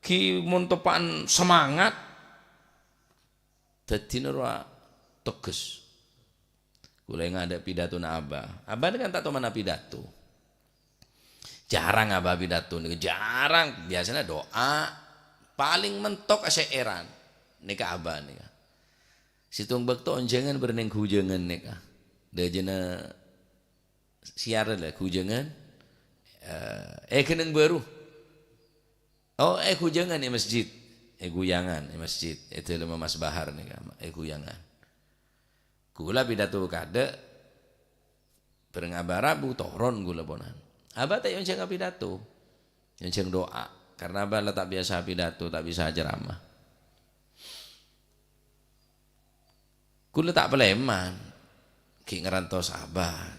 Ghi mon teppa'an semangat, dhâddhina rowa tegghes. Kaulâ ènga' dâ' pidatona Abah. Abah nèka kan ta' toman apidato. Jhârâng Abah pidato nèka, jhârâng. Biyasana du'a, palèng mentok asyè'èran. Nèka Abah nèka. Sèttong bâkto onjhângan bârnèng ghujângan nèka. Dâjâna siyar la, ghujângan, eh, è Ghâneng Bâru. Oh, è ghujângan è masjid. È ghuyangan è masjid. È dâlemma Mas Bahar nèka, è ghuyangan. Kaulâ pidato kadâ', bâreng Abah rabu, toron kaulâ ponan. Abah ta' èonjhâng apidato. Èonjhâng du'a. Karna Abah la ta' biyasa apidato, ta' bisa acaramah. Kaulâ ta' palèman, ghi' ngarantos Abah.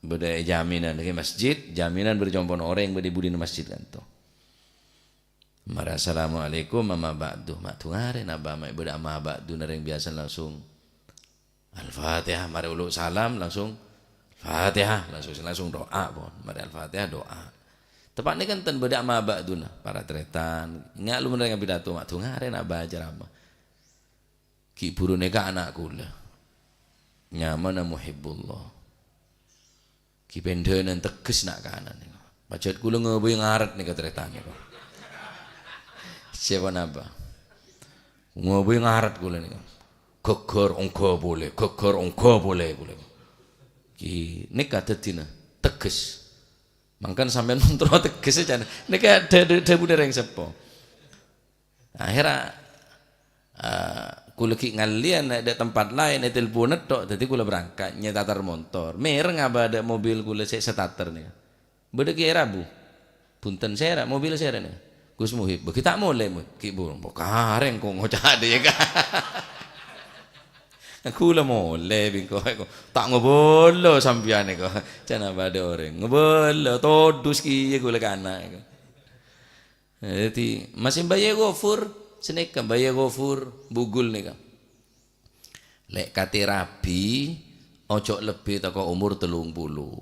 Bâdâ è jaminan, ghi' masjid, jaminan bâdâ compo'na orèng, bâdâ è budina masjid kanto. Marè, "Assalamualaikum, amma ba'du." Ma'dhu ngarè, napa ma' bâdâ amma ba'duna rèng biyasa langsung Al-Fatihah, marè olo' salam langsung Fatihah, langsung, langsung du'a pon. Marè Al-Fatihah, du'a. Teppa'na kan ten bâdâ amma ba'duna, para tarètan. Nga' lu menreng pidato, ma'dhu ngarè, napa ceramah. Ghi' bhuru nèka ana' kaulâ. Nyamana Muhibbullah. Ghi' pendhânan tegghes na'-kana' nèka. Pajhât kaulâ ngabây ngarèt nèka tarètan nèka. Sè ponapa? Ngabây ngarèt kaulâ nèka. Ghâgghâr ongghâ polè, ghâgghâr ongghâ polè kaulâ. Ghi' nèka dhâddhina tegghes. Mangkana sampèyan mon terro tegghes jhâ' nèka dhâ-, dhâ-, dhâbuna rèng seppo. Akhèrra, eh, kaulâ ghi' ngallèyan è dâ' tempat laèn, ètelponna tok, dhâddhi kaulâ berangkat nyètatar montor. Mèreng abâ' dâ' mobil kaulâ sè starter nèka. Bâdâ kèya rabu. "Bhunten, sèra, mobil sèra nèka?" "Gus Muhib." "Bâgi ta' molè, Mu-, ghi' burung." "Bâ karèng ko' ngoca' dâ' iyâ, Ka'." Kaulâ molè bi' engko', "Ta' ngobâlâ sampèyan nèka." Jhâna bâdâ orèng. "Ngobâlâ, todus kèya kaulâ kana'," èko. Dhâddhi, masè Mbaè Ghofur, sanèka Mbaè Ghofur Bugul nèka. Lè' katè rabi, ojo' lebbi teko omor tellung puluh.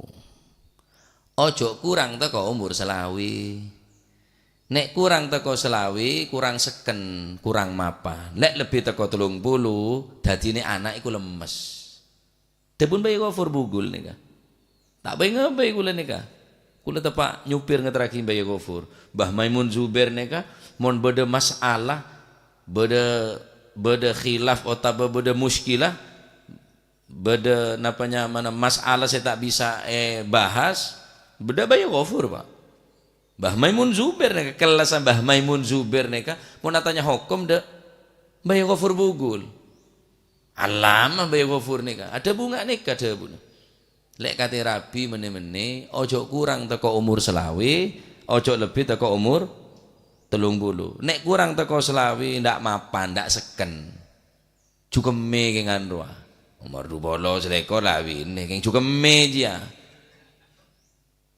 Ojo' kurang teko omor salawi. Nè' kurang teko salawi, kurang sekken, kurang mapan. Lè' lebbi teko tellung puluh, dhâddhinè ana' èko lemmes. Dhâbuna Mbaè Ghofur Bugul nèka. Ta' bhâi-ngabhâi kaulâ nèka. Kaulâ teppa' nyopir ngaterraghi Mbaè Ghofur. Mbah Maimun Zubair nèka, mon bâdâ masalah, bâdâ, bâdâ khilaf otabâ bâdâ muskilah, bâdâ napa nyamana masalah sè ta' bisa èbahas, bâdâ Mbaè Ghofur, Pak. Mbah Maimun Zubair nèka, kellassa Mbah Maimun Zubair nèka, mon atanya hokom dâ' Mbaè Ghofur Bugul. Allamah Mbaè Ghofur nèka, adhâbu nga' nèka dhâbuna. Lè' katè rabi mennè-mennè, ojo' kurang teko omor salawi, ojo' lebbi teko omor tellung puluh. Nè' kurang teko salawi, ndak mapan, ndak sekken. Jukemmè kèng anrowa. Omor dupolo, salèkor, la abinè, kèng jukemmè jiyâ.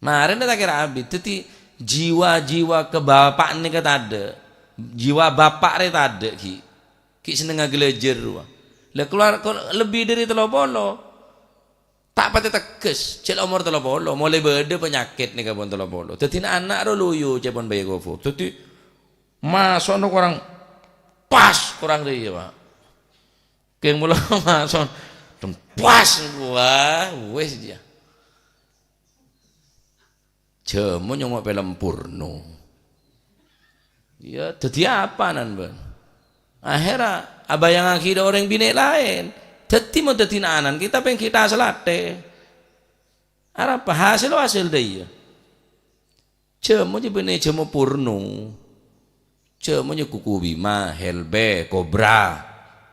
Marèna ta' kèra abit. Dhâddhi, jiwa-jiwa kebapa'an nèka tadâ'. Jiwa bapa' rè tadâ', ghi'. Ghi' sennengnga ghâlâjâr rowa. La, kalowar, kal-, lebbi dhâri tello polo. Ta' patè tegghes, cè' la omor tello polo. Molaè bâdâ panyakèt nèka pon tello polo. Dhâddhina ana' rowa loyo, cè' pon Mbaè Ghofur. Dhâddhi, maso'na korang pas, korang rèya, Pak. Kèng mola maso', pas, wah, wis jiyâ. Jhâmo nyongngo' film porno. Iyâ, dhâddhi apa nan bân? Akhèrra abhâjângaghi dâ' orèng binè' laèn. Dhâddhi mon dhâddhi na'-anan kita pènggi ta' salatè. Arapa hasèl, hasèl dâ' iyâ. Jhâmo jâ bânnè jhâmo porno. Jhâmo jâ kuku bima, helbe, kobra.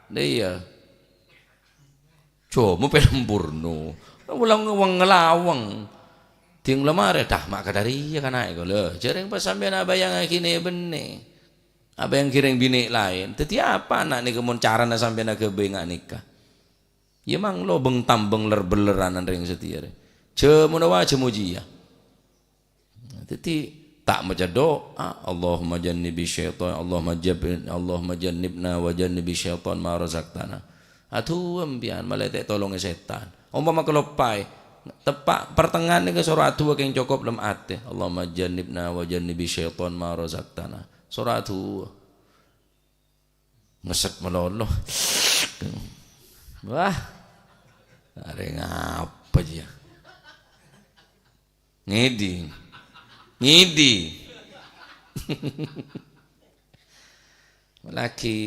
Lah iyâ. Jhâmo film porno. Wèlang wèng ngalawèng. Ding la marè, "Dah, ma' kadhâriyâ kana'è ko." Lho, jhârèng pas sampèyan abâjângaghi nè bânnè. Abâjângaghi rèng binè' laèn. Dhâddhi apa ana' nèka mon carana sampèyan aghâbây nga' nèka? Iyâ, mang lobâng tambâng lèr-bellèran rèng satèya rè. Jhâmona wa jhâmo jiyâ. Dhâddhi, ta' maca du'a, "Allahumma jannibi syaitan, Allahumma jab-, Allahumma jannibna wa jannibi syaitan ma razaqtana." Adu'a empèyan, malè ta' ètolongè sètan. Ompama kaloppaè, teppa' pertengahan nèka soro adu'a kèng cokop lem atè. "Allahumma jannibna wa jannibi syaitan ma razaqtana." Soro adu'a. Ngesèt malolo. Wah. Arè ngapa jiyâ? Ngèdhing. Ngèdhing. Lagi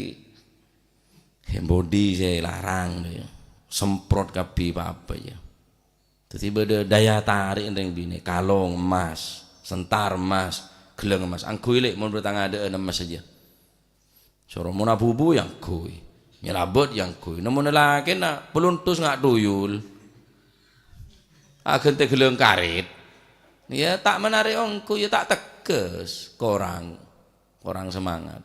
hand body sè larang, yâ. Semprot kabbhi pa-apa, yâ. Dhâddhi bâdâ daya tarik rèng binè', kalong emmas, sentar emmas, ghellâng emmas. Angghuy, Lè', mon bâdâ tang adâ'ân emmas saja. Soro mon abubu yâ angghuy, nyalabât yâ angghuy. Nemmonè lakèna peluntus nga' tuyul. Aghântè ghellâng karèt. Yâ ta' manarè ongghu, yâ ta' tegghâs, korang, korang semangat.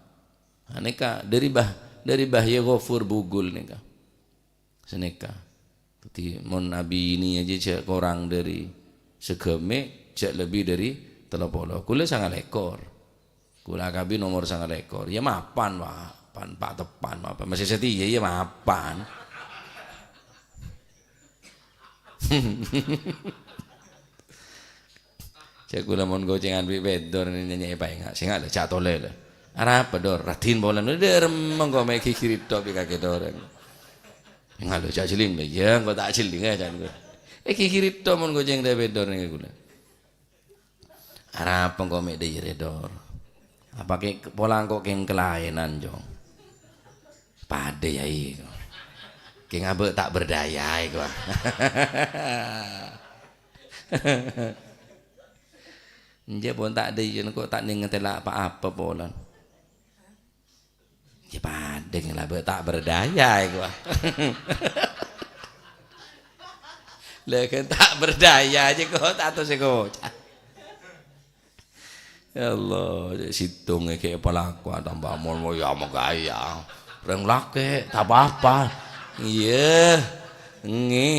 Nah, nèka dâri bah-, dâri bahaya ghafur bugul nèka. Sanèka. Dhâddhi, mon abiniyâ jâ jhâ' korang dâri saghâmè', jhâ' lebbi dâri tello polo. Kaulâ sanga lèkor. Kaulâ akabin omor sanga lèkor. Yâ mapan, Pak. Pan, Pak, teppan, mapan. Masih setia, yâ mapan. Jhâ' kaulâ mon gocèngan bi' Pedor nyanyi èpaènga'. Sènga' lho, jhâ' tolè lho. Arapa, Dor? Raddhin polana. Dârem mongko mè' ghighiri tok bi' kakè Dor. Sènga' lho, jhâ' jhelling lho. Iyâ, engko' ta' jhelling, yâ, can, engko'. Eh, ghighiri tok mon gocèng dâ' Pedor nèka kaulâ. Arapa engko' mè' dâjâ rè, Dor? Apa kè-, pola engko' kèng kalaènan, Jong? Padâ, Yai. Kèng abâ' ta' berdaya, èko. Enjâ' pon ta' dâjâ, engko' ta' nèng ngatèla pa-apa polana. Yâ padâ ngala' bâ' ta' berdaya, èko. Lha kan ta' berdaya jâ' ko' ta' tao sè koca'. Ya Allah, sèttong è kè palako atamba mon mo yâ magaya. Rèng lakè' ta' pa-apa. Iyâ. Ngè.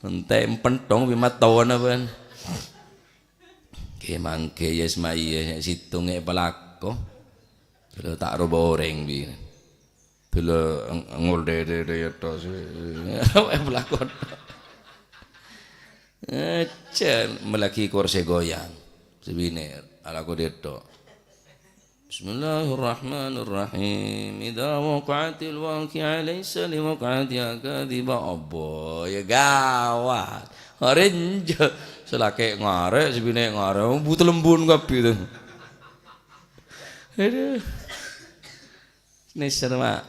Entè' empenthong bi' matona bân. Kè mangkè yâ sèma iyâ sèttong è palako. Lha ta' roba orèng bi'. Dulu ng-, ngol dede de ya tos. Apa yang pelakon? Aja melagi kursi goyang. Sebine alako deto. Bismillahirrahmanirrahim. Idza waqa'atil waqi'ah laisa liwaqa'atiha kadhiba. Abo, ya gawat. Orenjo. Selake ngare, sebine ngare. Butelembun kabeh to. Aduh. Nèser, Pak.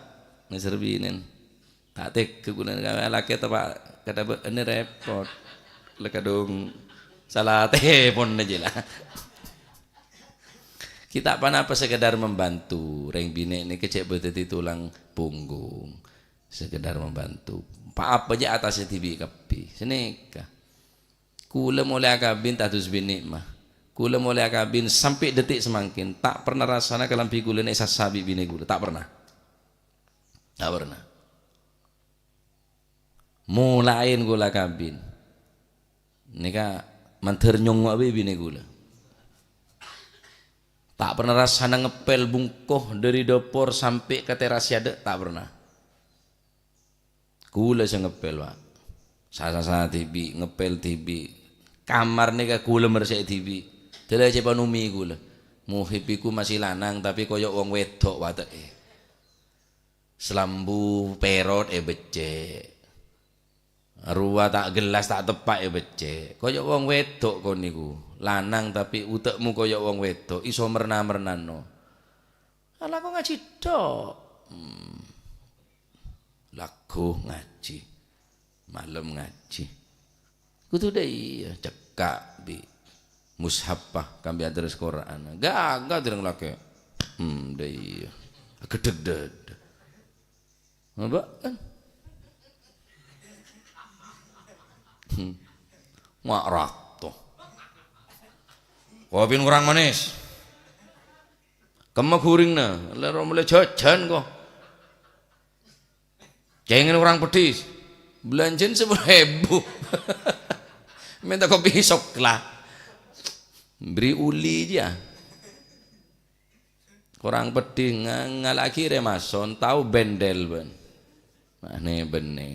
Nèser binèn. Ta' tegghâ kulâ, lakè tepa' kadhâbâ'ânna repot. La kadhung sala tepon aja lah. Kita apa-napa sekedar membantu. Rèng binè' nèka cè' bâdâ dâddhi tulang punggung. Sekedar membantu. Pa-apa jâ' atasè dhibi' kabbhi. Sanèka. Kulâ molaè akabin tadus binè', ma. Kulâ molaè akabin sampè' dhetik samangkèn, ta' pernah rassana kalambhi kulâ nè' sassa bi' binè' kulâ. Ta' pernah. Ta' pernah. Molaèn kulâ akabin. Nèka mandhâr nyongngo'a bi' binè' kulâ. Ta' pernah rassana ngeppèl bungko dâri dâpor sampè' ka teras è adâ', ta' pernah. Kulâ sè ngeppèl, Pak. Sasa-sasa dhibi', ngeppèl dhibi'. Kamar nèka kulâ mersè'è dhibi'. Dâlâ cè' panumi kulâ. Muhib iku masih lanang, tapè koyo' wong wedok wate'è. Salambu perot èbeccè'. Arowa ta' gellas, ta' teppa' èbeccè'. Koyo' wong wedok kon niku. Lanang, tapè ute'mu koyo' wong wedok. Iso merna-mernano. Alako ngajhi tok. Hmm. Lagghu ngajhi. Malem ngajhi. Kodhu dâ' iyâ, cekka' bi' Mushaf, pa, kaangghuy address Qur'an. Ghâghâ dhâreng lakè'. Hmm, dâ' iyâ. Ghedhek dâdâ. Apa? Hmm. Ma' rato. Kopina korang manis. Kemma ghuringnga, lèro molaè jhâjhân ko. Cèngèn korang peddhis. Bâlânjhâna sapolo èbu. Mènta kopi sokla. Bri uli jiyâ. Korang peddhis nga-, ngala'aghi rèmason, tao bendel bân. Anè bânnè.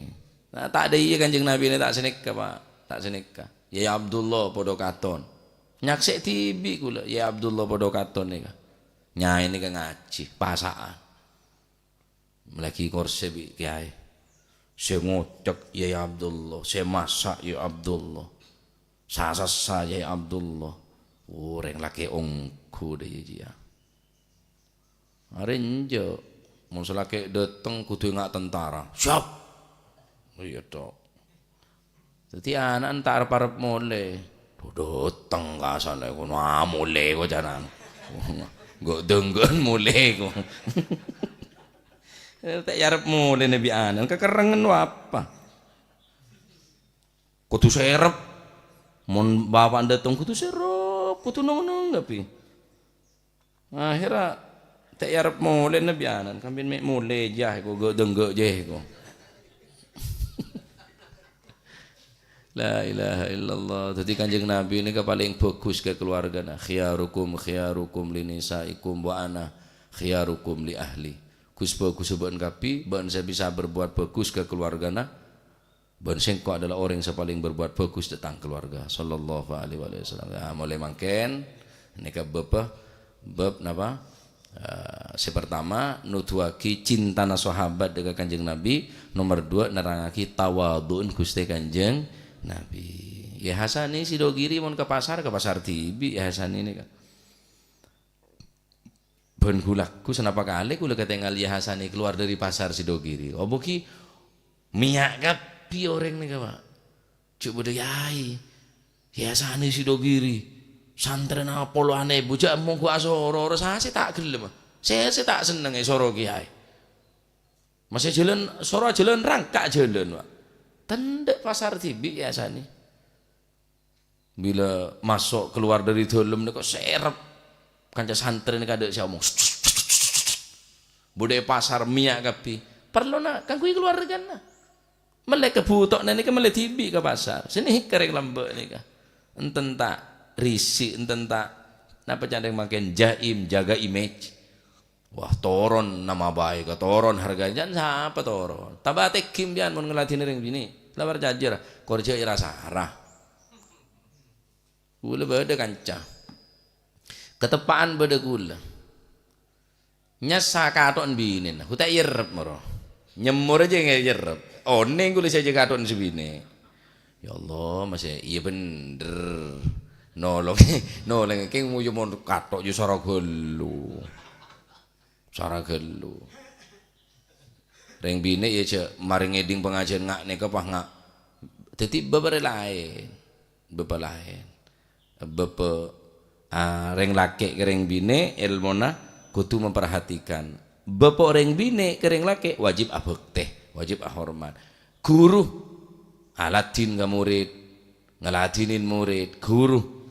Nah, ta' dâ' iyâ Kanjeng Nabi nè ta' sanèka, Pa'. Ta' sanèka. Yai Abdullah padâ katon. Nyaksè dhibi' kaulâ, Yai Abdullah padâ katon nèka. Nyaè nèka ngajhi, pasa'an. Malaghi korsè bi' kèyaè. Sè ngocèk Yai Abdullah, sè masa' Yai Abdullah. Sasassa Yai Abdullah. Orèng lakè' ongghu dâ' iyâ jiyâ. Arè enjâ', mon sè lakè' dâteng kodhu enga' tentara. Siap! Iyâ, Dok. Dhâddhi ana'na ta' arep-arep molè. Dâteng ka sana kono, ah, molè ko canan. Ghu'-dângghâ'ân molè ko. Ta' arep molè nabbhi ana'na, kakerrengngen apa? Kodhu serep. Mon bapa'na dâteng kodhu serep, kodhu nong-nong kabbhi. Akhèrra ta' arep molè nabbhi ana'na, kabbhi mè' molè jiyâ ko, ghu'-dângghâ' jiyâ ko. La ilaha illallah. Dhâddhi Kanjeng Nabi nèka palèng bhâghus ka kaluwargana. "Khiyarukum khiyarukum li nisaikum wa ana khiyarukum li ahli." Gus bhâghussa bâ'na kabbhi, bâ'na sè bisa berbuat bhâghus ka kaluwargana. Bân sèngko' adalah orèng sè palèng berbuat bhâghus dâteng kaluwarga, sallallahu alaihi wasallam. Ya, molaè mangkèn, nèka bâbbhâ, bâb napa? Eh, sè partama, nodhuwâghi cintana sahabat dâ' ka Kanjeng Nabi. Nomer duwâ', nerrangaghi tawadhu'na Ghustè Kanjeng Nabi. Yai Hasanè Sidogiri mon ka pasar, ka pasar dhibi' Yai Hasanè nèka. Bân ghu-lagghu sanapa kalè kaulâ katèngal Yai Hasanè kalowar dâri pasar Sidogiri. Apa ghi' mèya' kabbhi orèng nèka, Pa'. Jhâ' bâdâ yai. Yai Hasanè Sidogiri. Santrèna polowan èbu, jhâ' mongghu asoro, ora sasè ta' ghellem. Sè, sè ta' senneng èsoro kèyaè. Masè jhâlân, soro jhâlân rangka' jhâlân, Pa'. Tendhâ' pasar dhibi' Yai Hasanè. Bilâ maso' kalowar dâri dâlem nèko serep. Kanca santrè nèka adâ' sè omong. Bâdâ è pasar mèya' kabbhi. Parlona kaangghuy kaluwargana. Mellè kabhutowanna nèka mellè dhibi' ka pasar. Sè nèka rèng lambâ' nèka. Enten ta' risi', enten ta' napa ca'na rèng mangkèn jaim, jaga image. Wah, toron nama baik, toron harganya, sapa toron? Tambâ tèngghi sampèyan mon ngladhinè rèng binè'. La parcajâ ra, kor jhâ' èra-sara. Kaulâ bâdâ kanca. Kateppa'an bâdâ kaulâ. Nyassa kato'na binèna, hu ta' èrrep moro. Nyemmor jhâ' ngèrrep. Onèng kaulâ sè jhâ' kato'na sè binè'. Ya Allah, masè iyâ bhendher. Nolong, nolong kèng moyo mon kato' jhâ' sara ghâllu. Sara ghâllu. Rèng binè' iyâ jhâ' marè ngèdhing pangajiân nga' nèka pas nga'. Dhâddhi bâbâ rè laèn. Bâbâ laèn. Bâbâ, ah, rèng lakè' ka rèng binè' èlmona kodhu memperhatikan. Bâbâ rèng binè' ka rèng lakè' wajib abhâktè, wajib ahormat. Ghuru aladhin ka morèd, ngaladhinin morèd, ghuru.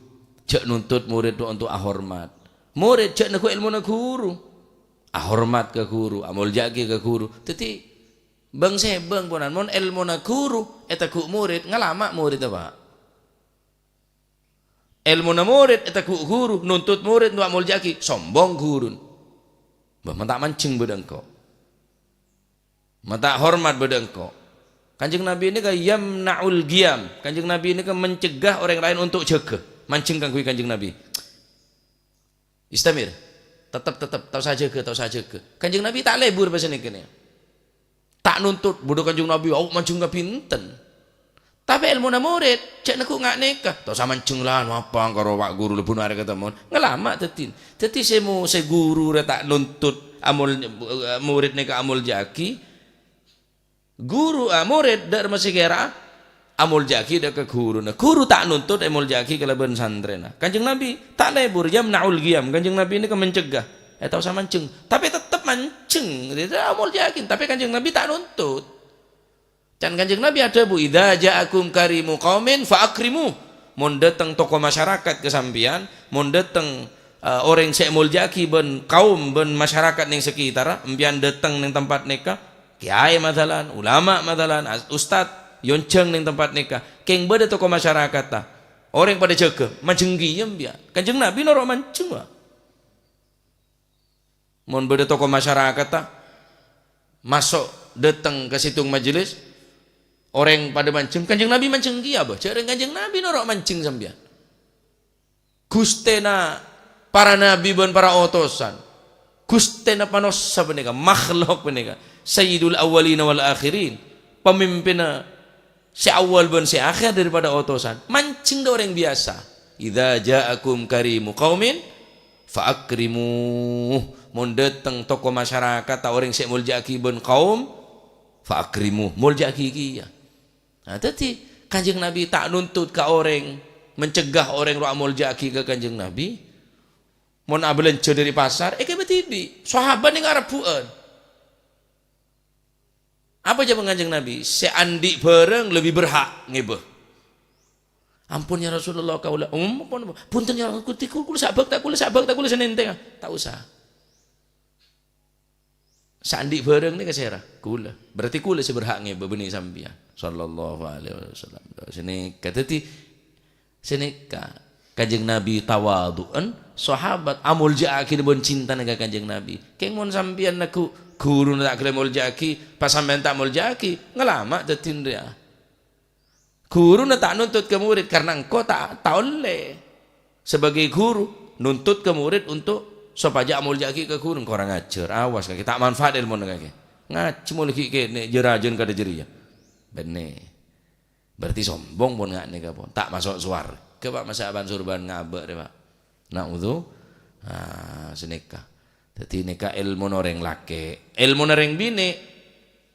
Jhâ' nuntut morèd onto' ahormat. Morèd jhâ' neggu' èlmona ghuru. Ahormat ka ghuru, amolja'aghi ka ghuru. Dhâddhi, bâng-sèbâng ponan, mon èlmona ghuru èteggu' morèd, ngalama' morèdda, Pa'. Èlmona morèd èteggu' ghuru, nuntut morèd, nduwâ' molja'aghi, sombong ghuruna. Bâh, ma' ta' manjheng bâdâ engko'. Ma' ta' hormat bâdâ engko'. Kanjeng Nabi nèka yamna'ul qiyam. Kanjeng Nabi nèka mencegah orèng laèn onto' jâgâ. Manjheng kaangghuy Kanjeng Nabi. Istamir. Tetep, tetep. Ta' osa jâgâ, ta' osa jâgâ. Kanjeng Nabi ta' lebur pas nèka nè. Ta' nuntut, bâdâ Kanjeng Nabi, "Ayo manjheng ka bhunten." Tapè èlmona morèd, jhâ' neggu' nga' nèka. "Ta' osa manjheng la, ngapa karo Pak Guru lebur arè katemmo." Ngalama' dhâddhi. Dhâddhi sè mo-, sè ghuru rè ta' nuntut amol-, morèd nèka amolja'aghi. Ghuru, ah, morèd dâ' remma sè kèra amolja'aghi dâ' ka ghuruna. Ghuru ta' nuntut èmolja'aghi kalabân santrèna. Kanjeng Nabi ta' lebur, yamna'ul qiyam. Kanjeng Nabi nèka mencegah. Eh, ta' osa manjheng. Tapè tettep manjheng. Dhâddhi amolja'aghi. Tapè Kanjeng Nabi ta' nuntut. Can Kanjeng Nabi adhâbu, "Idza ja'akum karimu qaumin fa akrimu." Mon dâteng tokoh masyarakat ka sampèyan, mon dâteng, eh, orèng sè èmolja'aghi bân kaum, bân masyarakat neng sekitarra, empèyan dâteng neng tempat nèka, kèyaè masalan, ulama masalan, as-, ustad, èonjhâng neng tempat nèka, kèng bâdâ tokoh masyarakatta, orèng padâ jâgâ, manjheng kèya empèyan. Kanjeng Nabi noro' manjheng, wa. Mon bâdâ tokoh masyarakatta maso' dâteng ka sèttong majelis, orèng padâ manjheng, Kanjeng Nabi manjheng kèya, bâ. Jhâ' rèng Kanjeng Nabi noro' manjheng sampèyan. Ghustèna para nabi bân para otosan, Ghustèna manossa panèka, makhlok panèka, Sayyidul Awwalina wal Akhirin, pamimpinna sè awwal bân sè akhèr daripada otosan, manjheng dâ' orèng biyasa. "Idza ja'akum karimu qaumin fa akrimu." Mon dâteng tokoh masyarakat, ta' orèng sè èmolja'aghi bân kaum, fa akrimu, molja'aghi kèya. Nah, dhâddhi Kanjeng Nabi ta' nuntut ka orèng, mencegah orèng rowa amolja'aghi ka Kanjeng Nabi. Mon abâlânjhâ dâri pasar, èghibâ dhibi'. Sahabat nèng arebbhu'ân. Apa jâwâbhânna Kanjeng Nabi? "Sè andi' bhârâng lebbi berhak ngèbâ." "Ampon, ya Rasulullah, kaulâ." "Om, ampon, ampon." "Bhunten, ya Rasul, Gusti, kaulâ sè abhâkta, kaulâ sè abhâkta, kaulâ sè nèntènga." "Ta' osa. Sè andi' bhârâng nèka sèra?" "Kaulâ." "Berarti kaulâ sè berhak ngèbâ, bânnè sampèyan." Sallallahu alaihi wasallam. Sè nèka. Dhâddhi, Sanèka, Kanjeng Nabi tawadhu'an, sahabat amolja'aghi bân cintana ka Kanjeng Nabi. Kèng mon sampèyan neggu' ghuruna ta' ghellâ' molja'aghi, pas sampèyan ta' molja'aghi, ngalama' dhâddhi nrèya. Ghuruna ta' nuntut ka murid karena engko' ta', ta' ollè sebagai guru nuntut ka murid untuk sopajâ amolja'aghi ka ghuru. Kurang ajhâr, awas kakè, ta' manfaat èlmona kakè. Ngajhi molaè ghi' kènè' jâ-rajâna kadhâ' jârèya. Bânnè. Berarti sombong pon nga' nèka pon. Ta' maso' sowarghâ, Pak, masa' aban-sorban ngabâ' rè, Pak. Na'udzu-, ah, sanèka. Dhâddhi nèka èlmona orèng lakè'. Èlmona orèng binè',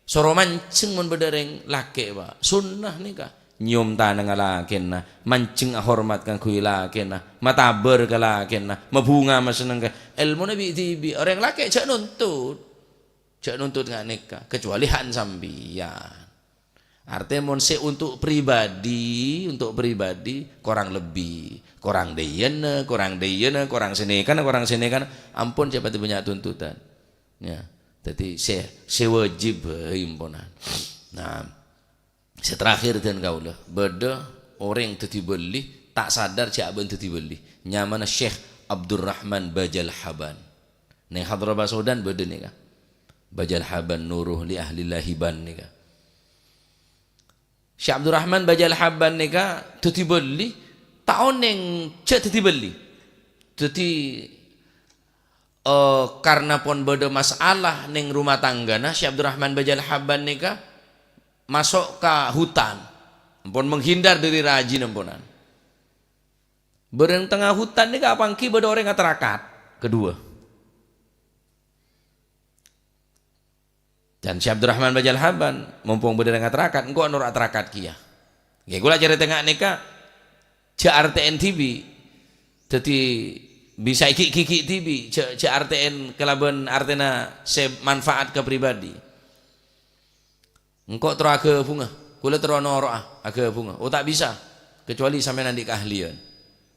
soro manjheng mon bâdâ orèng lakè', Pak. Sunnah nèka. Nyèyom tanangnga lakèna, manjheng ahormat kaangghuy lakèna, matabâr ka lakèna, mabhunga masenneng ka. Èlmona bi'-dhibi'. Orèng lakè' jhâ' nuntut. Jhâ' nuntut nga' nèka, kecuali han sampèyan. Artèna mon sè untuk pribadi, untuk pribadi, korang lebbi, korang dâ' iyâna, korang dâ' iyâna, korang sanèkana, korang sanèkana, ampon jhâ' patè bânnya' tuntutan. Ya, dhâddhi sè, sè wajib bhâi amponan. Nah, sè terakhir dân kaulâ, bâdâ orèng dhâddhi bâli, ta' sadar jhâ' abâ'na dhâddhi bâli. Nyamana Syekh Abdurrahman Bajal Haban. Neng Hadrah Basudan bâdâ nèka. Bajal Haban nuru li ahli lahiban nèka. Syekh Abdurrahman Bajal Haban nèka dhâddhi bâli, ta' onèng jhâ' dhâddhi bâli. Dhâddhi, eh, karna pon bâdâ masalah neng rumah tanggana, Syekh Abdurrahman Bajal Haban nèka maso' ka hutan. Ampon menghindar dâri rajina amponan. Bârâng tengnga hutan nèka apangghi bâdâ orèng atarakat, kedua. Can Syekh Abdurrahman Bajal Haban, mompong bâdâ orèng atarakat, engko' noro' atarakat kèya. Ngghi, kaulâ carèta nga' nèka, jhâ' artè'èn dhibi'. Dhâddhi, bisa èghi'-ghighi' dhibi', jhâ', jhâ' artè'èn kalabân artèna sè manfaat ka pribadi. Engko' terro aghâbunga, kaulâ terro noro'a, aghâbunga. Oh, ta' bisa, kecuali sampèyan andi' keahlian,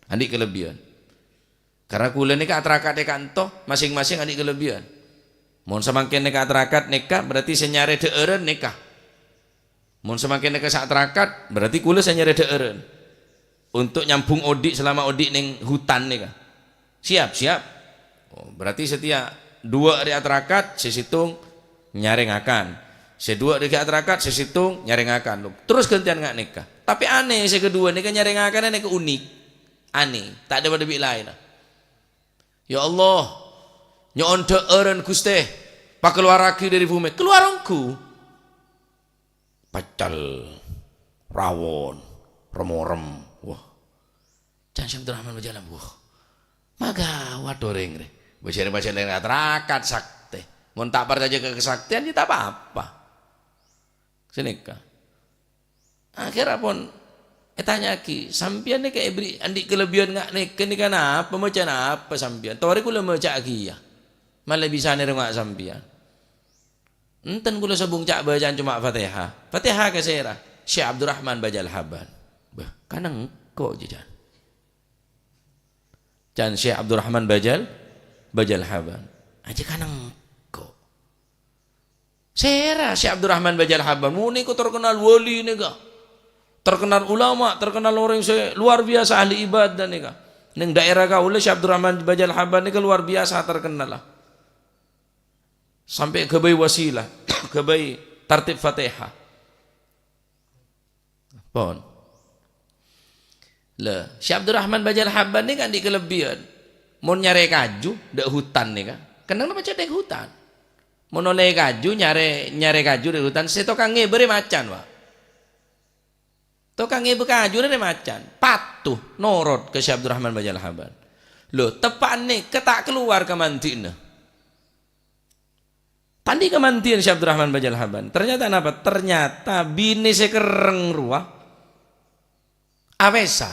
andi' kelebbiyân. Karna kaulâ nèka atarakat è ka'ento, masing-masing andi' kelebbiyân. Mon samangkèn nèka atarakat nèka, berarti sè nyarè dhâ'ârân nèka. Mon samangkèn nèka sè atarakat, berarti kaulâ sè nyarè dhâ'ârân. Untuk nyambung odi' selama odi' neng hutan nèka. Siap, siap. Oh, berarti satèya duwâ' rè atarakat, sè sèttong nyarè ngakan. Sè duwâ' rè ghi' atarakat, sè sèttong nyarè ngakan. Terros ghântèyan nga' nèka. Tapè anè sè kaduwâ nèka nyarè ngakanna nèka unik. Anè, ta' dhâ-padhâ bi' laènna. "Ya Allah, nyo'on dhâ'ârân, Ghustè, pakalowaraaghi dâri bhumè." Kalowar ongghu. Pecel, rawon, rem-orem. Wah. Can Syekh Abdurrahman Bajal Haban, wah. Magawat orèng rè. Bâjârâ-bâjârâ atarakat saktè. Mon ta' parcajâ ka kasaktèyan, ya ta' pa-apa. Sanèka. Akhèrra pon ètanya'aghi, "Sampèyan nèka èberri' andi' kalebbiyan nga' nèka, nèka napa, maca napa sampèyan? Torè kaulâ maca'aghi, iyâ. Mala bisa nèrèngnga' sampèyan." "Enten, kaulâ sobung ca'-baca'an coma Fatihah." "Fatihah ka sèra?" "Syekh Abdurrahman Bajal Haban." "Bâh, kanengko', jhâjhân." Can Syekh Abdurrahman Bajal, Bajal Haban. "Ajâ kanengko'." "Sèra Syekh Abdurrahman Bajal Haban?" "Mon nèko terkenal wali nèka. Terkenal ulama, terkenal orèng sè luar biasa ahli ibadah nèka. Neng daerah kaulâ Syekh Abdurrahman Bajal Haban nèka luar biasa terkenal lah. Sampè' ghâbây wasilah, ghâbây tartib Fatihah." Pon. Lah, Syekh Abdurrahman Bajal Haban nèka andi' kalebbiyan. Mon nyarè kaju, dâ' hutan nèka. Kennengnganna pajhât è hutan. Mon ollè kaju, nyarè, nyarè kaju dâ' hutan, sè tokang ngèbâ rè macan, Pak. Tokang ngèbâ kaju rè macan. Patuh, norot ka Syekh Abdurrahman Bajal Haban. Lho, teppa'an nèka ta' kalowar kamandi'na. Ta' andi' kamandi'an Syekh Abdurrahman Bajal Haban. Ternyata napa? Ternyata binè sè kerreng rowa apèsa.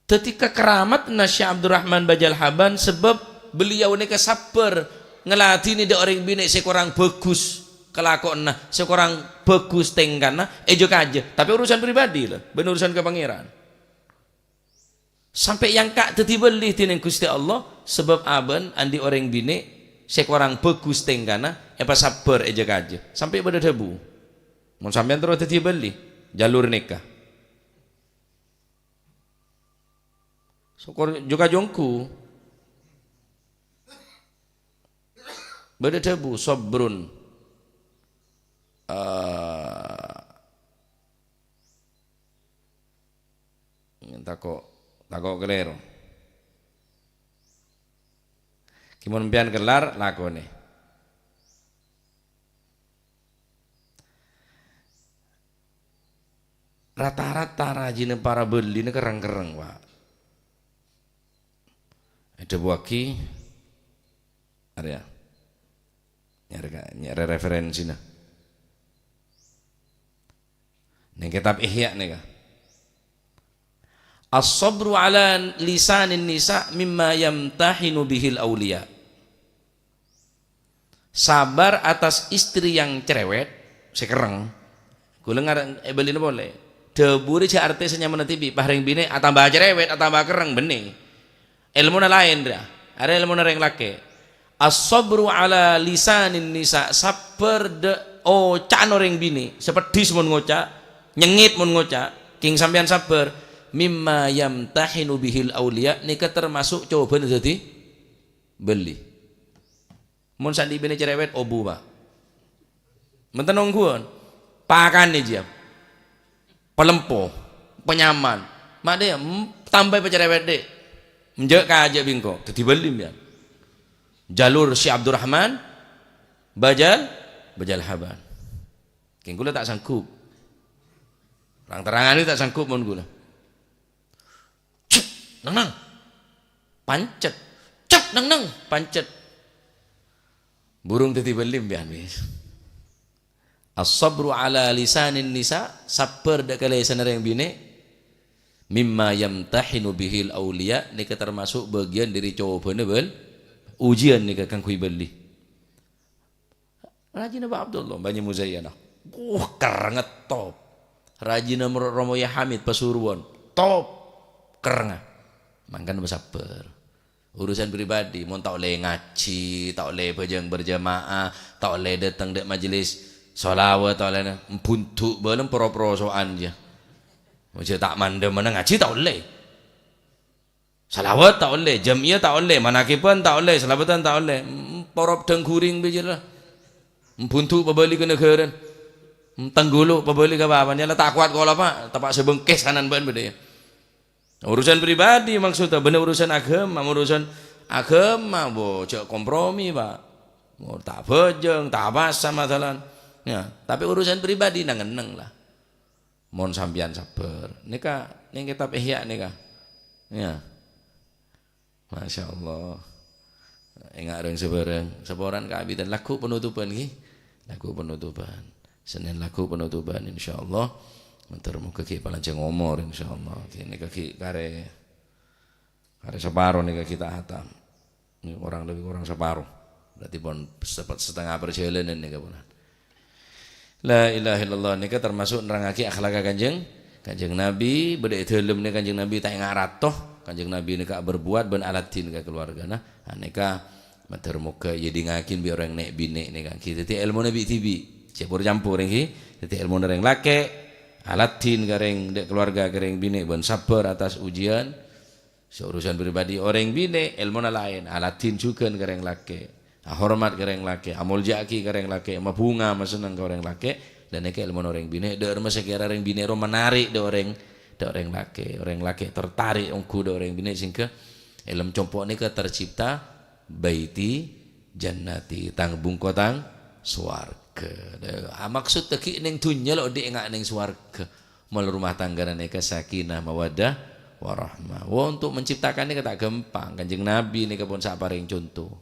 Dhâddhi kakaramatna Syekh Abdurrahman Bajal Haban sabâb beliau nèka sabbhâr ngaladhinè dâ' orèng binè' sè korang bhâghus kalakowanna, sè korang bhâghus tèngkana, èjhâ kajâ. Tapè urusan pribadi, lho, bân urusan ka Pangèran. Sampè' èangka' dhâddhi bâli dhinèng Ghustè Allah, sabâb abâ'na andi' orèng binè' sè korang bhâghus tèngkana, èpasabbhâr èjhâ kajâ. Sampè' bâdâ dhâbu, "Mon sampèyan terro dhâddhi bâli, jalur nèka." Sokor jhâ' kajhâ ongghu. Bâdâ dhâbu, "Sabrun." Ah, Tako', tako' kalèro. Ghi mon sampèyan kellar, lakonè. Rata-rata rajina para bâlina kerreng-kerreng, Pak. Èdhâbuwâghi, arèya. Nyarè ka-, nyarè referensina. Neng kitab Ihya nèka. "As-sabru ala lisanin nisa mimma yamtahinu bihil auliya." Sabar atas istri yang cerewet, sè kerreng. Kaulâ ngarè-, èbâlina polè. Dhâbu rè jhâ' artè sè nyamana dhibi', pas rèng binè' atamba cerewet, atamba kerreng, bânnè. Èlmona laèn, ra. Arèya èlmona rèng lakè'. As-sabru ala lisanin nisa, sabbhâr dâ' oca'na orèng binè', sè peddhis mon ngoca', nyengngit mon ngoca', kèng sampèyan sabbhâr, "mimma yamtahinu bihil auliya," nèka termasuk cobâna dhâddhi bâli. Mon sè andi' binè' cerewet, obu, Pak. Menten ongghuwân. Pakanè, jiyâ. Palempo, panyaman. Ma' dâ', em, tambâi pacerewet, dâ'. Enjâ' kajâ' bi' engko'. Dhâddhi bâli, sampèyan. Jalur Syekh Abdurrahman, Bajal, Bajal Haban. Kèng kaulâ ta' sanggup. Rang-terrangan ta' sanggup mon kaulâ. Cep, neng-neng. Pancet. Cep, neng-neng. Pancet. Burung dhâddhi bâli, sampèyan, wis. As-sabru ala lisanin nisa, sabbhâr dâ' kalèsanna rèng binè', mimma yamtahinu bihil auliya, nèka termasuk bâgiyân dâri cobâna bâl-, ujian nèka kaangghuy bâli. Rajina Pak Abdullah, Bani Muzayyana. Wah, kerrengnga top. Rajina Mer-, Romo Yahya Hamid Pasuruan. Top. Kerrengnga. Mangkana sabbhâr. Urusan pribadi, mon ta' ollè ngajhi, ta' ollè bhâjâng berjamaah, ta' ollè dâteng dâ' majelis shalawat, ta' ollè na-, bundu' bâlem poro-poroso'an, jiyâ. Mon jiyâ ta' mandhâmana ngajhi, ta' ollè. Shalawat ta' ollè, jam'iyah ta' ollè, manakiban ta' ollè, salabatan ta' ollè. Mm, poro dhâng ghuring bhâi jiyâ la. Bundu' pabâli ka naghârâna. Mm, tenggulu pabâli ka papan. Yâ la ta' kowat kaulâ, Pak. Teppa' sè bengkes kanan bâ'na bâdâ, yâ. Urusan pribadi maksudnya, bânnè urusan aghâma, urusan aghâma, bo, jhâ' kompromi, Pak. Mo, ta' bhâjâng, ta' apasa masalan. Yâ, tapè urusan pribadi neng-enneng la. Mon sampèyan sabbhâr. Nèka, neng kitab Ihya nèka. Yâ. Masya Allah. Enga' rèng sabhârâng. Saporana kaabidan. Lagghu' penutupan, ghi. Lagghu' penutupan. Sennèn lagghu' penutupan, insyaallah. Mandhâr moghâ ghi' palanjhâng omor, insyaallah. Ghi' nèka ghi' karè, karè saparo nèka ghi' ta' hatam. Nèka korang lebbi korang saparo. Berarti pon sep-, setengah perjalanan nèka pon. La ilaha illallah nèka termasuk nerrangngaghi akhlakka Kanjeng, Kanjeng Nabi, bâdâ è dhâlem nèka Kanjeng Nabi ta' enga' rato. Kanjeng Nabi nèka berbuat bân aladdin ka keluargana. Nah, nèka mandhâr moghâ èèdingngaghi bi' orèng nè'-binè' nèka ghi. Dhâddhi èlmona bi'-dhibi'. Jhâ' pur-campur ènggi. Dhâddhi èlmona rèng lakè', aladdin ka rèng dâ' keluarga ka rèng binè' bân sabbhâr atas ujian. Sè urusan pribadi orèng binè', èlmona laèn, aladdin jhughân ka rèng lakè'. Ahormat ka rèng lakè', amolja'aghi ka rèng lakè', mabhunga, masenneng ka orèng lakè'. Dhâ' nèka èlmona orèng binè', dhâ' remma sakèra rèng binè' rowa menarik dhâ' orèng, dhâ' orèng lakè'. Orèng lakè' tertarik ongghu dhâ' orèng binè' sehingga èlem compo' nèka tercipta baiti jannati, tang bungko tang sowarga. Ah, maksudda ghi' neng dhunnya lo' andi' enga' neng sowarga. Mala rumah tanggana nèka sakinah, mawaddah, warahmah. Wo, untuk menciptakan nèka ta' ghâmpang. Kanjeng Nabi nèka pon saparèng conto.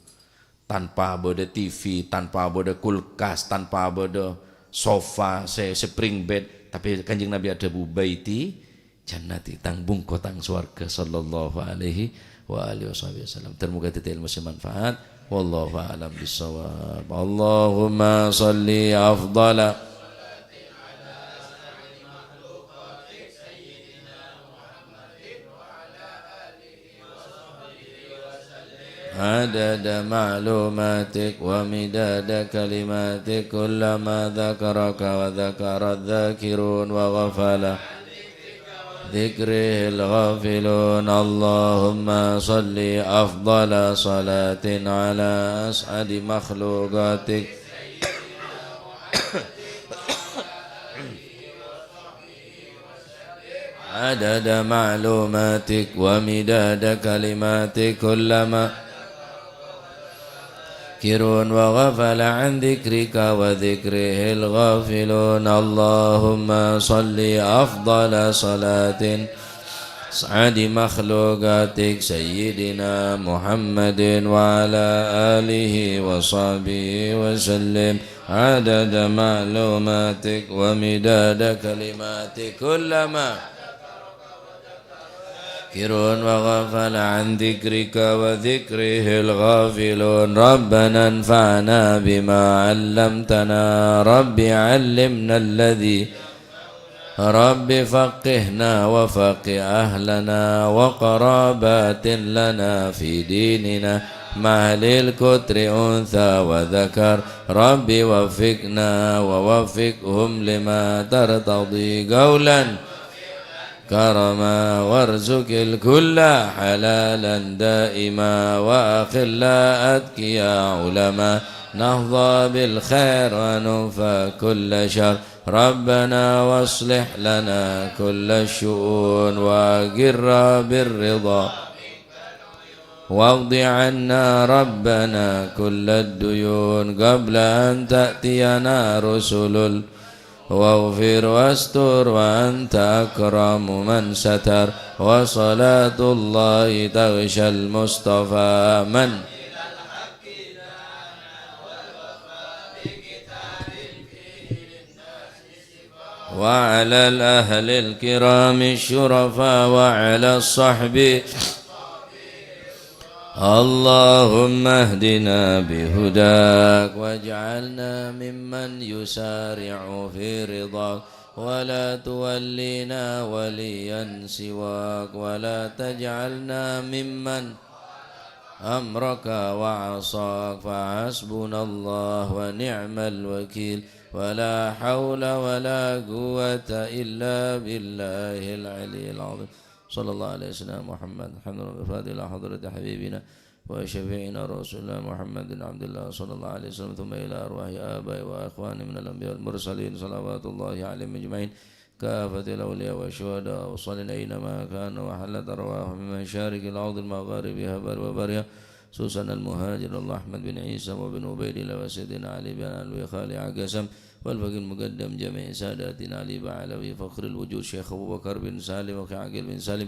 Tanpa bâdâ T V, tanpa bâdâ kulkas, tanpa bâdâ sofa, se-, spring bed. Tapè Kanjeng Nabi adhâbu, "Baiti jannati, tang bungko tang sowarga," sallallahu alaihi wa alihi wasahbihi wasallam. Ter-, moga dhâddhi èlmo sè manfaat. Wallahu a'lam bissawab. Allahumma shalli afdhala عدد معلوماتك ومداد كلماتك كلما ذكرك وذكر الذاكرون وغفل عن ذكره الغافلون. اللهم صل أفضل صلاة على أسعد مخلوقاتك عدد معلوماتك ومداد كلماتك كلما ذاكرون وغفل عن ذكرك وذكره الغافلون. اللهم صل أفضل صلاة أسعد مخلوقاتك سيدنا محمد وعلى آله وصحبه وسلم عدد معلوماتك ومداد كلماتك كلما ذاكرون وغفل عن ذكرك وذكره الغافلون. ربنا انفعنا بما علمتنا. رب علمنا الذي رب فقهنا وفقه أهلنا وقرابات لنا في ديننا مع أهل القطر أنثى وذكر. رب وفقنا ووفقهم لما ترتضي قولا كرما وارزق الكل حلالا دائما وأخلاء أتقياء علماء نحظى بالخير وننفى كل شر. ربنا واصلح لنا كل الشؤون وأقر بالرضا واقض عنا ربنا كل الديون قبل أن تأتينا رسل ال-، واغفر واستر وأنت أكرم من ستر. وصلاة الله تغشى المصطفى من وعلى الأهل الكرام الشرفاء وعلى الصحب. اللهم اهدنا بهداك واجعلنا ممن يسارع في رضاك ولا تولينا وليا سواك ولا تجعلنا ممن أمرك وعصاك، فحسبنا الله ونعم الوكيل، ولا حول ولا قوة إلا بالله العلي العظيم. صلى الله على سيدنا محمد، الحمد لله، الفاتحة إلى حضرة حبيبنا وشفيعنا رسول الله محمد بن عبد الله، صلى الله عليه وسلم، ثم إلى أرواح آبائي وإخواني من الأنبياء والمرسلين، صلوات الله عليهم أجمعين، كافة الأولياء والشهداء والصالحين أينما كانوا وحلت أرواحهم من مشارق الأرض المغاربها وبرها، خصوصا المهاجر الله أحمد بن عيسى وابن عبيد الله وسيدنا علي بن علوي خالع قسم والفقيه المقدم جميع ساداتنا علي بعلوي فخر الوجود شيخ أبو بكر بن سالم وأخي عقيل بن سالم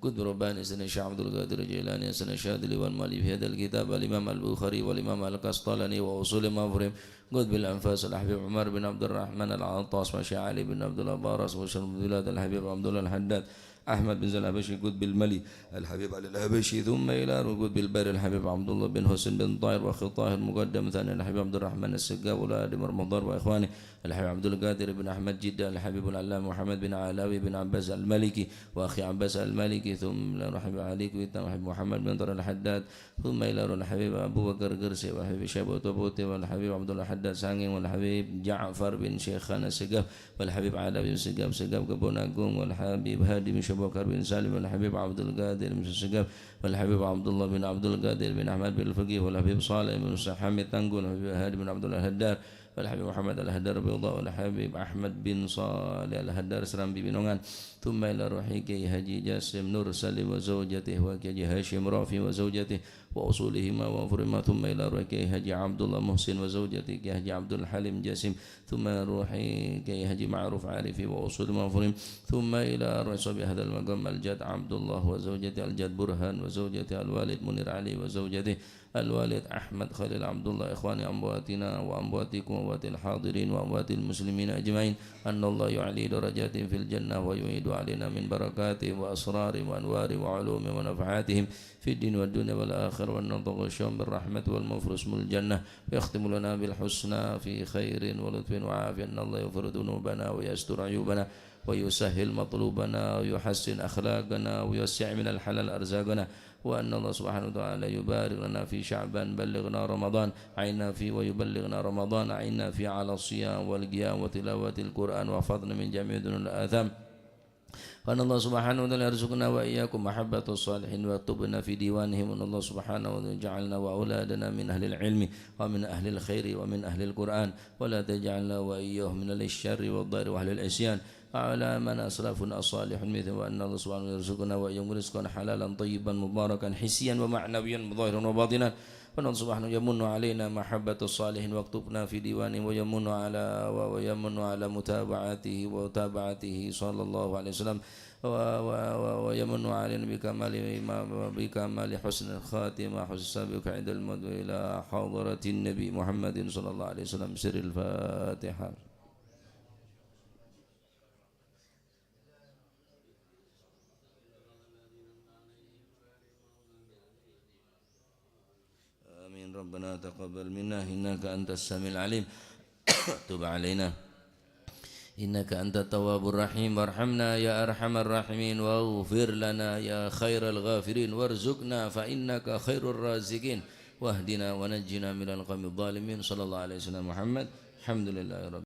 قطب الرباني سيدنا الشيخ عبد القادر الجيلاني سيدنا الشاذلي والمؤلف هذا الكتاب الإمام البخاري والإمام القسطلاني وأصول مفاهيم قطب الأنفاس الحبيب عمر بن عبد الرحمن العطاس وشيخ علي بن عبد الله باراس وشمس البلاد الحبيب عبد الله الحداد أحمد بن زين الحبشي قطب الملي الحبيب علي الحبشي ثم إلى قطب الباري الحبيب عبد الله بن حسين بن طاهر وأخي طاهر مقدم ثاني الحبيب عبد الرحمن السقاف ولا دمر مضر وإخوانه الحبيب عبد القادر بن أحمد جدة الحبيب العلامة محمد بن علاوي بن عباس المالكي وأخي عباس المالكي ثم إلى روح الحبيب علي كويتا والحبيب محمد بن طارق الحداد ثم إلى روح الحبيب أبو بكر قرسي والحبيب شابو توبوتي والحبيب عبد الله حداد سانغين والحبيب جعفر بن شيخان السقاف والحبيب علي بن سقاف سقاف كبون أقوم والحبيب هادي بن شبوكر بن سالم والحبيب عبد القادر بن سقاف والحبيب عبد الله بن عبد القادر بن أحمد بن الفقيه والحبيب صالح بن حميد تنقون والحبيب هادي بن عبد الله الهدار والحبيب محمد الهدار بيضاء والحبيب أحمد بن صالح الهدار سرامبي بنونغان ثم إلى روح كي حاجي جاسم نور سليم وزوجته وكي حاجي هاشم رافي وزوجته وأصولهما وفروعهما ثم إلى روح كي حاجي عبد الله محسن وزوجته كي حاجي عبد الحليم جاسم ثم روح كي حاجي معروف عارفي وأصولهما وفروعهما ثم إلى روح صاحب هذا المقام الجد عبد الله وزوجته الجد برهان وزوجته الوالد منير علي وزوجته الوالد أحمد خليل عبد الله إخواني أمواتنا وأمواتكم وأموات الحاضرين وأموات المسلمين أجمعين أن الله يعلي درجاتهم في الجنة ويعيد علينا من بركاتهم وأسرارهم وأنوارهم وعلومهم ونفحاتهم في الدين والدنيا والآخرة وأن نتغشاهم بالرحمة والمغفرة واسم الجنة ويختم لنا بالحسنى في خير ولطف وعافية أن الله يغفر ذنوبنا ويستر عيوبنا ويسهل مطلوبنا ويحسن أخلاقنا ويوسع من الحلال أرزاقنا وأن الله سبحانه وتعالى يبارك لنا في شعبان بلغنا رمضان عنا فيه ويبلغنا رمضان عنا فيه على الصيام والقيام وتلاوة القرآن واحفظنا من جميع الذنوب والآثام وأن الله سبحانه وتعالى يرزقنا وإياكم محبة الصالحين ويكتبنا في ديوانهم وأن الله سبحانه وتعالى يجعلنا وأولادنا من أهل العلم ومن أهل الخير ومن أهل القرآن ولا تجعلنا وإياهم من أهل الشر والضرر وأهل العصيان على من أسلفنا الصالحون مثل وأن الله سبحانه يرزقنا وإياهم رزقا حلالا طيبا مباركا حسيا ومعنويا ظاهرا وباطنا وأن الله سبحانه يمن علينا محبة الصالحين واكتبنا في ديوانهم ويمن على ويمن على متابعته ومتابعته صلى الله عليه وسلم و- و- و- ويمن علينا بكمال ما- بكمال حسن الخاتمة حسن السابق عند الموت إلى حضرة النبي محمد صلى الله عليه وسلم سر الفاتحة. آمين. ربنا تقبل منا إنك أنت السميع العليم. تب علينا إنك أنت التواب الرحيم. وارحمنا يا أرحم الراحمين. واغفر لنا يا خير الغافرين. وارزقنا فإنك خير الرازقين. واهدنا ونجنا من القوم الظالمين. صلى الله عليه وسلم محمد. الحمد لله رب